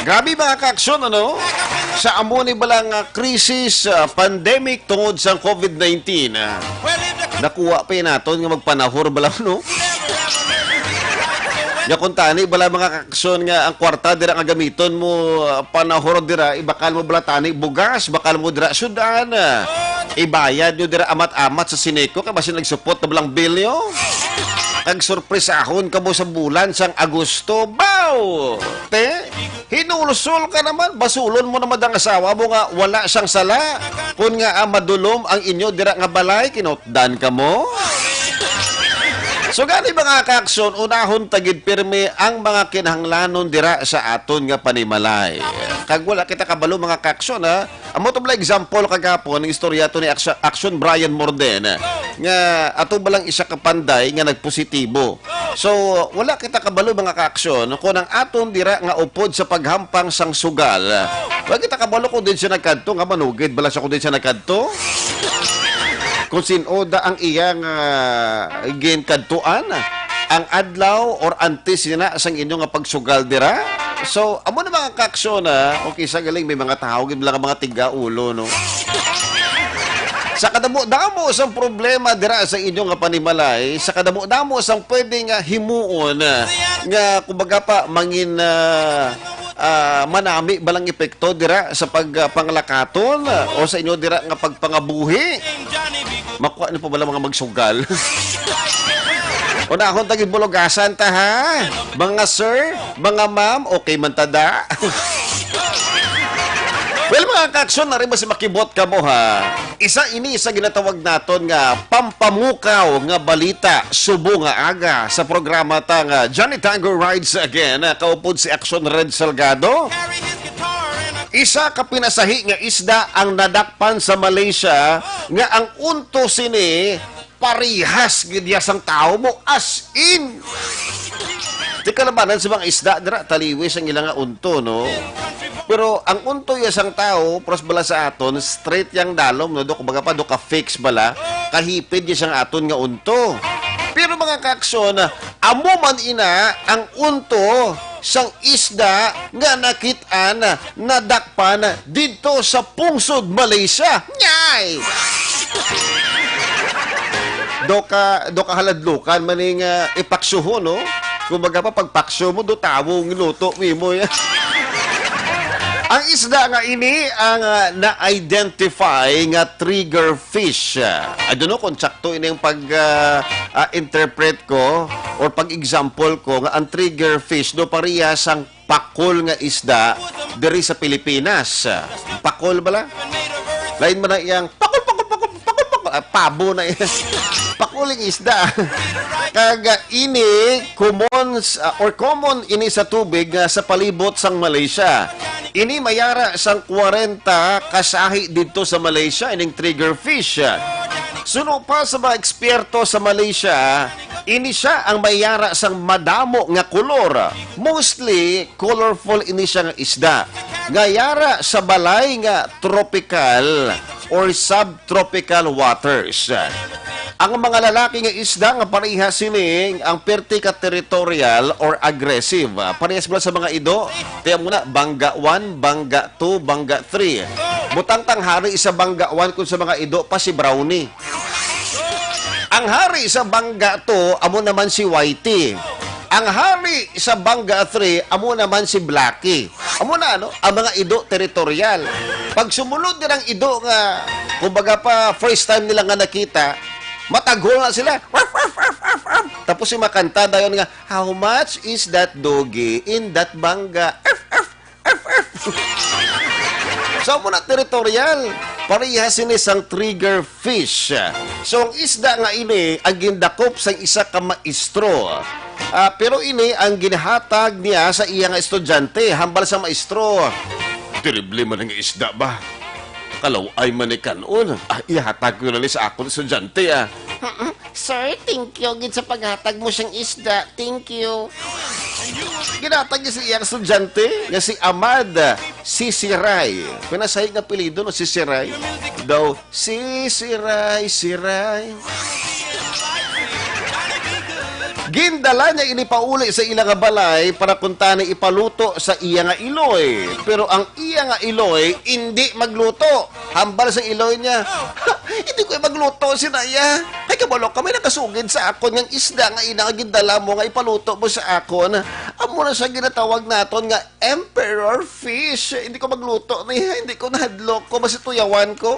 Grabe, mga ka-aksyon, ano? Sa amo ni bala nga krisis, ah, pandemic tungod sa covid nineteen, ah, nakuha pa yun naton nga magpanahor bala, no? Nga kung tani bala, mga kaakson, nga ang kwarta dira nga gamiton mo, ah, panahurot dira, ibakal mo bala tani bugas, bakal mo dira sudan, ah. Ibayad nyo dira amat-amat sa Sineco, kay basin nagsupot na balang bill nyo. Kag sorpresahon ka mo sa bulan sang Agosto. Baw! Te, hinulsol ka naman, basulon mo naman ang asawa mo nga wala siyang sala. Kun nga, ah, madulom ang inyo dira nga balay, kinutdan ka mo. So, gani, mga kaakson, unahon ta gid pirmi ang mga kinahanglanon dira sa aton nga panimalay. Kag wala kita kabalo, mga kaakson, ha? Amo to bala example kagapon, ang istorya to ni Action, Action Brian Morden, nga ato balang isa ka panday nga nagpositibo. So, wala kita kabalo, mga kaakson, kung ang aton dira nga upod sa paghampang sang sugal, wala kita kabalo kung din siya nagkadto, nga manugid bala siya kung din siya nagkadto. Kung sin-o da ang iyang, ah, ginkadtuan, ang adlaw or antes na sang inyo nga pagsugal dira. So, amo na, mga kaakson, ah, okay, sa galing may mga tao gid lang mga tiga ulo, no? Sa kadamo-damo sang problema dira sa inyo nga panimalay, sa kadamo-damo sang pwede nga himuon, ah, nga kumbaga pa mangin, ah, ah, manami balang epekto dira sa pag, ah, panglakaton, ah, o sa inyo dira nga pagpangabuhi. Makuha niyo pa bala mga magsugal? Unahon ta gid bulugasan ta, ha? Mga sir, mga ma'am, okay man ta da? Well, mga kaakson, nari ba si makibot ka mo, ha? Isa ini sa ginatawag naton nga pampamukaw nga balita, subo nga aga sa programa ta nga Johnny Tango Rides Again, kaupod si Action Red Salgado. Isa ka pinasahi nga isda ang nadakpan sa Malaysia nga ang unto sini parihas gid ya sang tawo mo, as in. Di kalabanan sa mga isda dira, taliwis ang ila nga unto, no? Pero ang unto ya sang tawo, pros bala sa aton, straight yang dalom, no? Do, kumbaga pa, do ka fix bala, kahipid ya sang aton nga unto. Pero, mga kaakson, amo man ina ang unto sang isda nga nakit-an, nadakpan didto sa pungsod Malaysia. Nyay! Do ka, do ka haladlukan man ning, ah, ipaksuho, no? Kumbaga pa, pagpakso mo, do tawo ang luto mo, mo, ya. Ang isda nga ini ang, ah, na-identify nga trigger fish. I don't know kung sakto ini ang pag, ah, ah, interpret ko or pag-example ko nga ang trigger fish do pareha sang pakol nga isda diri sa Pilipinas. Pakol bala? Lain man na iyang pakol, pakol, pakol, pakol, pakol. Ah, pabo na iya. Pakol ang isda. Kag, ah, ini common s-, ah, or common ini sa tubig, ah, sa palibot sang Malaysia. Ini mayara sang kwarenta kasahi didto sa Malaysia, ining trigger fish. Suno pa sa mga eksperto sa Malaysia, ini sia ang mayara sang madamo nga kolor. Mostly colorful ini sia nga isda nga yara sa balay nga tropical or subtropical waters. Ang mga lalaki nga isda nga pareha sini ang perti ka territorial or aggressive. Parehas bala sa mga ido, kaya muna, bangga one, bangga two, bangga three. Butang tang hari sa bangga one kung sa mga ido pa si Brownie. Ang hari sa bangga two, amo naman si Whitey. Ang hari sa bangga three, amo naman si Blackie. Amo na, ano, ang mga ido territorial. Pag sumulod nila ang ido nga, kumbaga pa, first time nila nga nakita, matagol na sila. Waf, waf, waf, waf, waf. Tapos yung makanta dayon nga, "How much is that doggy in that bangga?" Waf, waf, waf, waf. So, amo na territorial. Parehas sini sang trigger fish. So, ang isda nga ini ang gindakop sa isa ka maestro. Ah, pero ini ang ginhatag niya sa iya nga estudyante, hambal sa maestro. "Terrible man ang isda ba? Kalaw-ay man ni kan-on. Ah, ihatag ko na ni sa akon estudyante, ah." "Mm-mm. Sir, thank you gid sa paghatag mo sang isda. Thank you." Ginhatag niya sa iyang estudyante nga si Amad Sisiray. Pinasahi nga apelyido, no, Sisiray. Daw, Sisiray, Siray. Gindala niya ini pauli sa ila nga balay para kuntani ipaluto sa iya nga iloy. Pero ang iya nga iloy indi magluto. Hambal sa iloy niya, Hindi ko magluto, sinaya. Ay, kabalo ka, may nakasugid sa akon nga isda nga ina nga gindala mo nga ipaluto mo sa akon. Amo na siya ginatawag naton nga emperor fish. Hindi ko magluto ni, hindi ko nahadlok ko, basta tuyawan ko.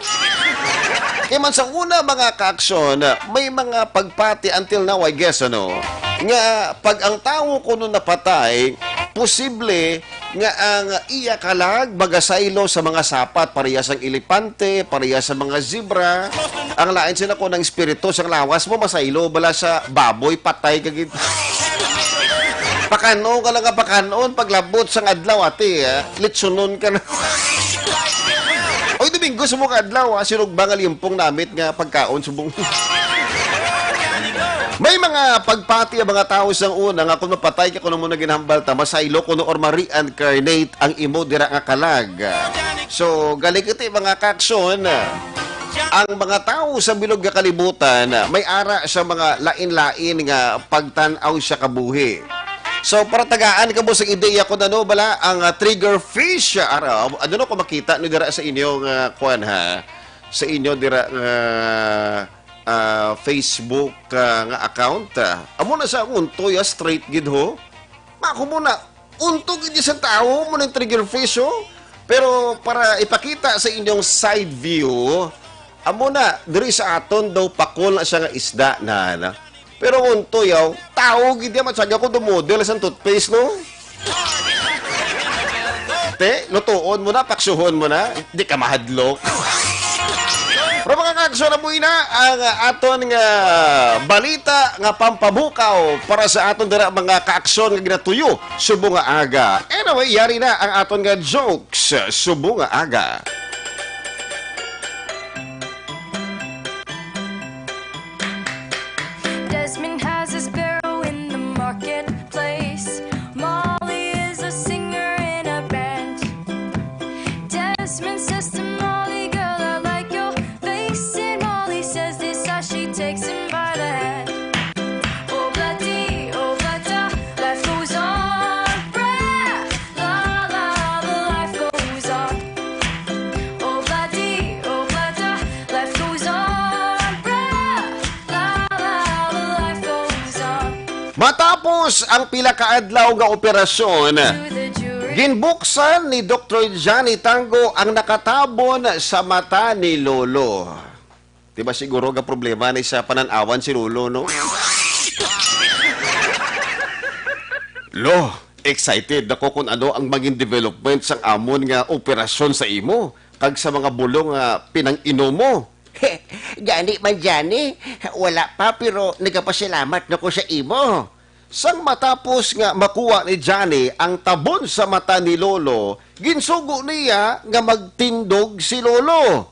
Kaya man sa una, mga kaaksyon, may mga pagpati until now, I guess, ano, nga pag ang tawo kuno napatay, posible nga ang iya kalag magasaylo sa mga sapat, pareha sang elepante, pareha sa mga zebra. Ang lain sila ko ng espiritu sang lawas mo, masaylo bala sa baboy, patay ka gid. Pakanon ka lang nga pakanon, paglabot sang adlaw, ate, ah, litsonon ka na. Oy, Domingo, subong adlaw, ah, sinugba nga limpong namit nga pagkaon, subong. May mga pagpati ang mga tawo sang una nga kung mapatay ka, kuno mo na ginhambal ta, masaylo kuno or ma-reincarnate ang imo dira nga kalag. So, galing iti mga kaaksyon, ang mga tawo sa bilog nga kalibutan may ara sa mga lain-lain nga pagtan-aw sa kabuhi. So, para tagaan kamo sa ideya kung ano bala ang, ah, trigger fish, ah, ara, ano no, kung makita niyo dira sa inyong, ah, kuwan, ha? Sa inyo dira nga, ah, Facebook, ah, nga account, ah. Amo na sa akong untoy, ah, straight gid ho. Ma, ako muna, untog gid sa tawo mo ng trigger fish, oh. Pero para ipakita sa inyong side view, amo na, diri sa aton daw pakol na siya nga isda na, na. Pero untoy, yaw, tawo gid yan, matsagya ko dumodel sa toothpaste, no? Te, lutuon mo na, paksuhon mo na. Di ka mahadlok. Pero mga kaaksyon, amo na ang aton nga balita nga pampabukaw para sa aton dira mga kaaksyon nga ginatuyo subong nga aga. Anyway, yari na ang aton nga jokes subong nga aga. Desmond has a sparrow in the marketplace. Molly is a singer in a band. Desmond says to Molly, "Girl, I like your face." And Molly says this as she takes him by the hand. Obladi, oblada, life goes on. Brah! La, la, the life goes on. Obladi, oblada, life goes on. Brah! La, la, the life goes on. Matapos ang pila ka adlaw nga operasyon, To the jury. Ginbuksan ni Doktor Johnny Tango ang nakatabon sa mata ni Lolo. Di ba siguro ga problema ni sa panan-awan si Lolo, no? Lo, excited ako kung ano ang maging development sang amon nga operasyon sa imo kag sa mga bulong nga pinang-inom mo. Gani man, Johnny, wala pa, pero nagapasalamat na ko sa imo. Sang matapos nga makuha ni Johnny ang tabon sa mata ni Lolo, ginsugo niya nga magtindog si Lolo.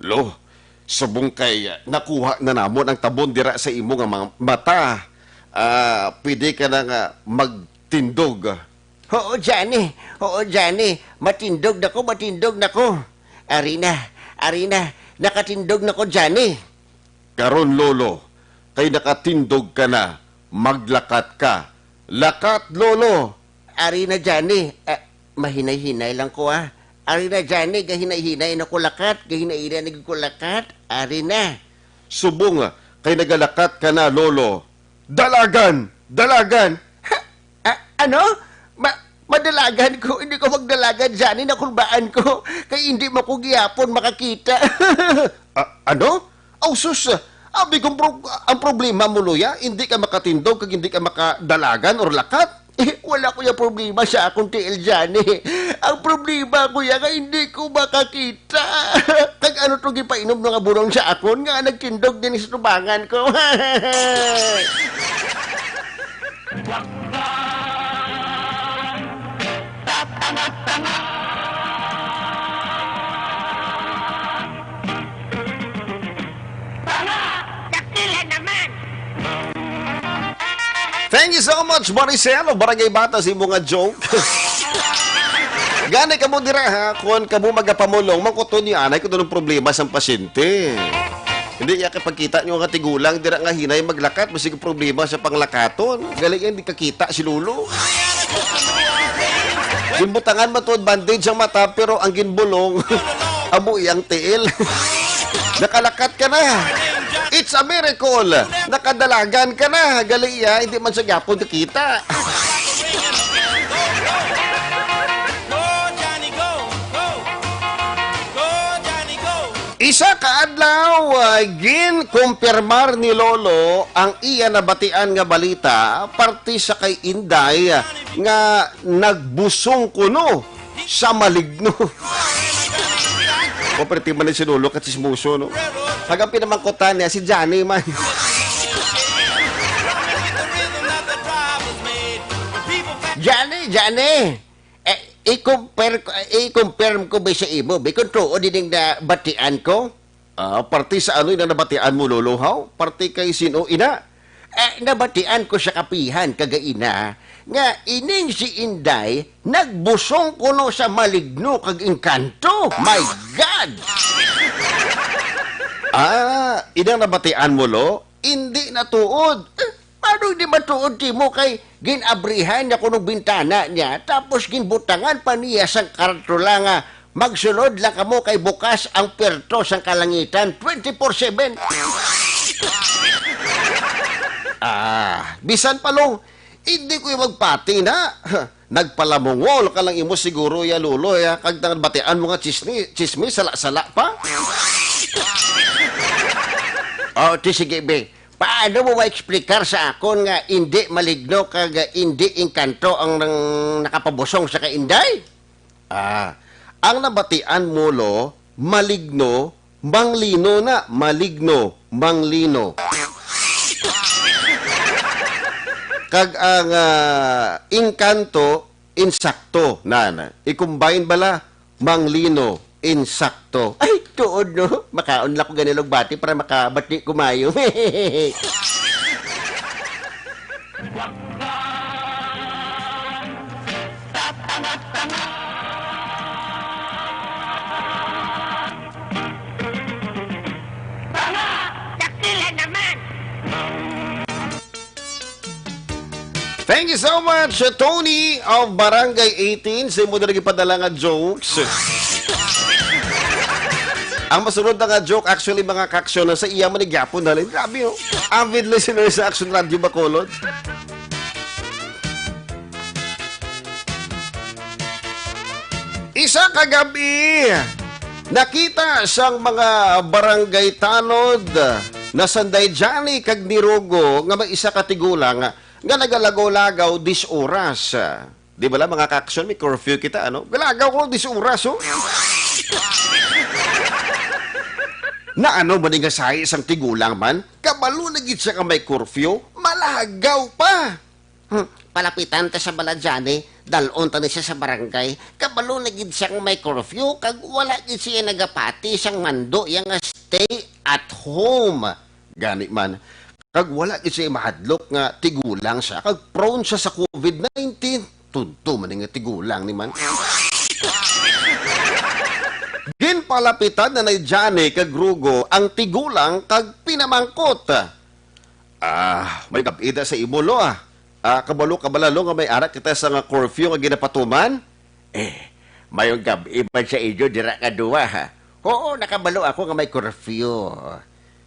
Lo, subong kay nakuha na namon ang tabon dira sa imo nga mga mata, ah, pwede ka na nga magtindog. Oo, Johnny. Oo, Johnny. Matindog na ko, matindog na ko. Ari na, ari na. Nakatindog na ko, Johnny. Karon, Lolo, kay nakatindog ka na, maglakat ka. Lakat, Lolo! Ari na, Johnny. Ah, mahinay-hinay lang ko, ah. Ari na, Johnny, gahinay-hinay na ko lakat, gahinay-hinay na ko lakat. Ari na. Subong, kay nagalakat ka na, Lolo. Dalagan! Dalagan! Ha? Ah, ano? Ma-, madalagan ko? Hindi ko magdalagan, Johnny, nakulbaan ko. Kay hindi mo ko gihapon makakita. Ah, ano? Aw, sus! Abi kong pro-, ang problema mo, Luya, hindi ka makatindog kag hindi ka makadalagan or lakat. Eh, wala ko yung problema sa akong tiil, Johnny. Ang problema ko yan nga hindi ko makakita. Kag ano to gipainom nga bulong sa akon nga nagtindog din sa tubangan ko? Tanga! Dakila naman! Thank you so much, Maricel. Barangay Bata, sa imo nga joke. Gani kamo dira, ha, kung kamo magapamulong, mangkuton niyo anay kung anong problema sang pasyente. Hindi iya kapagkita niyo nga tigulang dira nga hinay maglakat, basig problema sa panglakaton. Gali yan, di kakita si Lolo. Ginbutangan man tuod bandage ang mata, pero ang ginbulong, amo iyang tiil. Nakalakat ka na. It's a miracle. Nakadalagan ka na. Gali, ah, hindi man sa gyapon nakita. Isa ka adlaw, ah, ginkumpirmar ni Lolo ang iya nabatian nga balita parte sa kay Inday, ah, nga nagbusong kuno sa maligno. O, perti man ni si Lolo, kachismoso, no? Hagang pinamangkutan niya, si Johnny man. Johnny, Johnny! Eh, i-compare ko, i-confirm ko ba sa imo, bi, kung tuod ining nabatian ko? Ah, parte sa ano ina nabatian mo, Lolo, haw? Parte kay sino ina? Eh, nabatian ko sa kapihan kagaina nga ining si Inday nagbusong kuno sa maligno kag engkanto. My God! Ah, inang nabatian mo, Lo? Indi na tuod. Eh, paano hindi matuod timo kay gin-abrihan niya kuno bintana niya, tapos ginbutangan pa niya sang karatula nga, "Magsulod lang kamo kay bukas ang puwerto sang kalangitan twenty-four seven." Ah, bisan pa, Long, hindi ko yung magpati na. Nagpalamungol ka lang imo siguro, ya, Lolo, ya, kag nang batian mo nga chisni-, chismis, sala-sala pa. Oh, ti sige, be. Paano mo ma-explicar sa akon nga indi maligno kag indi engkanto ang nang nakapabusong sa kay Inday? Ah, ang nabatian mo, Lo, maligno, manglino na, maligno, manglino. Kag ang, ah, engkanto, insakto, na, na. I-combine bala, manglino, insakto. Ay, tuod, no? Makaon lang ko gani lugbati para makabati ko mayo. Dakila naman! Thank you so much, Tony of Barangay eighteen, sa imo na nagpadala nga jokes. Ang masunod na nga joke, actually, mga ka-aksyon, na sa iya man ni gyapon, halin. Grabe, oh. Avid listener sa Aksyon Radio Bacolod. Isa ka gab-i, nakita sang mga barangay tanod na sanday Johnny kag ni Rugo nga may isa ka tigulang nga nagalagaw-lagaw diyes oras. Di bala, mga ka-aksyon, may curfew kita, ano? Galagaw ko diyes oras, oh. Na ano man nga sahi sang tigulang man? Kabalo na gid siya nga may curfew, malagaw pa. Hmm, palapitan ta sa bala, Johnny. Dal-on ta ni siya sa barangay. Kabalo na gid siya nga may curfew, kag wala gid siya nagapati sang mando iya nga stay at home. Gani man, kag wala gid siya mahadlok nga tigulang siya, kag prone siya sa covid nineteen. Tudto man nga tigulang ni man. Ginpalapitan na ni Johnny kag Rugo ang tigulang kag pinamangkot. Ah, may gab-i da sa imo, Lo, ah. Ah, kabalo ka bala, Lo, nga may ara kita sa nga curfew nga ginapatuman? Eh, mayong gab-i man sa inyo dira nga duwa, ha? Oo, nakabalo ako nga may curfew.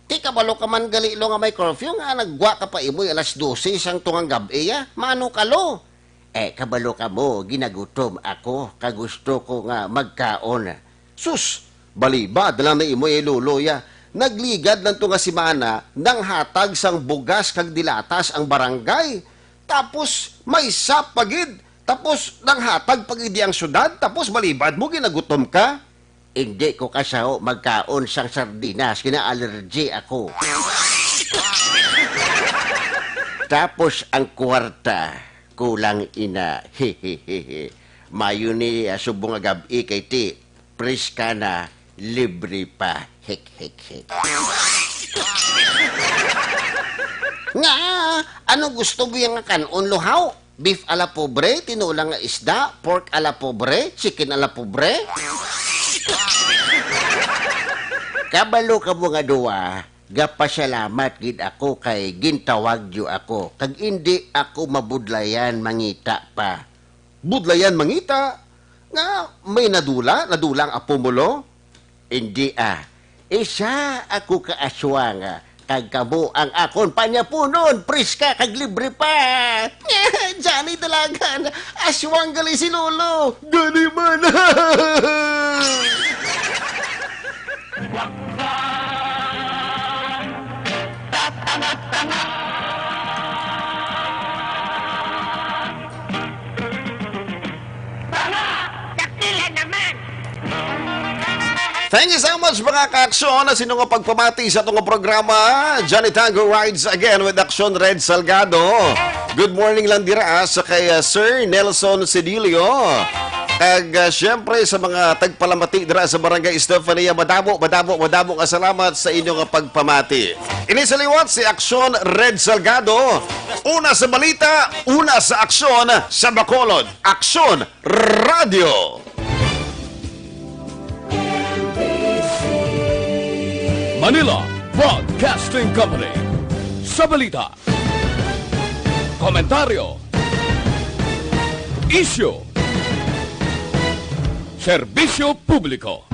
Ti kabalo ka man gali, Lo, nga may curfew, nga naggwa ka pa imo alas dose sang tungang gab-i, ah. Mano ka, Lo? Eh, kabalo ka mo, ginagutom ako, kag gusto ko nga magkaon. Sus, balibad lang na imo, eh, Lolo, ya. Nagligad lang to nga semana, nanghatag sang bugas kag dilatas ang barangay. Tapos, may sap pa gid. Tapos, nanghatag pa gid ang syudad. Tapos, balibad mo, ginagutom ka. Hindi ko kasaho magkaon sang sardinas, kina-allergy ako. Tapos ang kwarta, kulang ina. Mayo ni, ah, subong nga gab-i kay ti, preska na, libre pa. Hik, hik, hik. Nga, ano gusto mo yang kan-on, Luhaw? Beef a la pobre, tinulang nga isda, pork a la pobre, chicken a la pobre. Kabalo kamo nga duwa, gapasalamat gid ako kay gintawag niyo ako, kag indi ako mabudlayan mangita pa. Budlayan mangita? Nga may nadula, nadula ang apo mo, Lo? Indi, ah. Isa ako ka aswang, kag kamo ang akon panyapunon, preska kag libre pa. Johnny Dalagan, aswang gali si Lolo. Gani man. Tanga! Dakila naman! Thank you so much, mga kaaksyon, na sino nga pagpamati sa atong programa. Johnny Tango rides again with Aksyon Red Salgado. Good morning lang dira sa kay uh, Sir Nelson Sedilio. Kag uh, siyempre sa mga tagpalamati dira sa Barangay Estefania, madamo, madamo, madamo nga salamat sa inyo nga pagpamati. Ini sa liwat si Aksyon Red Salgado. Una sa balita, una sa aksyon sa Bacolod. Aksyon Radio. Manila Broadcasting Company. Sa balita, komentaryo, isyu, serbisyo publiko.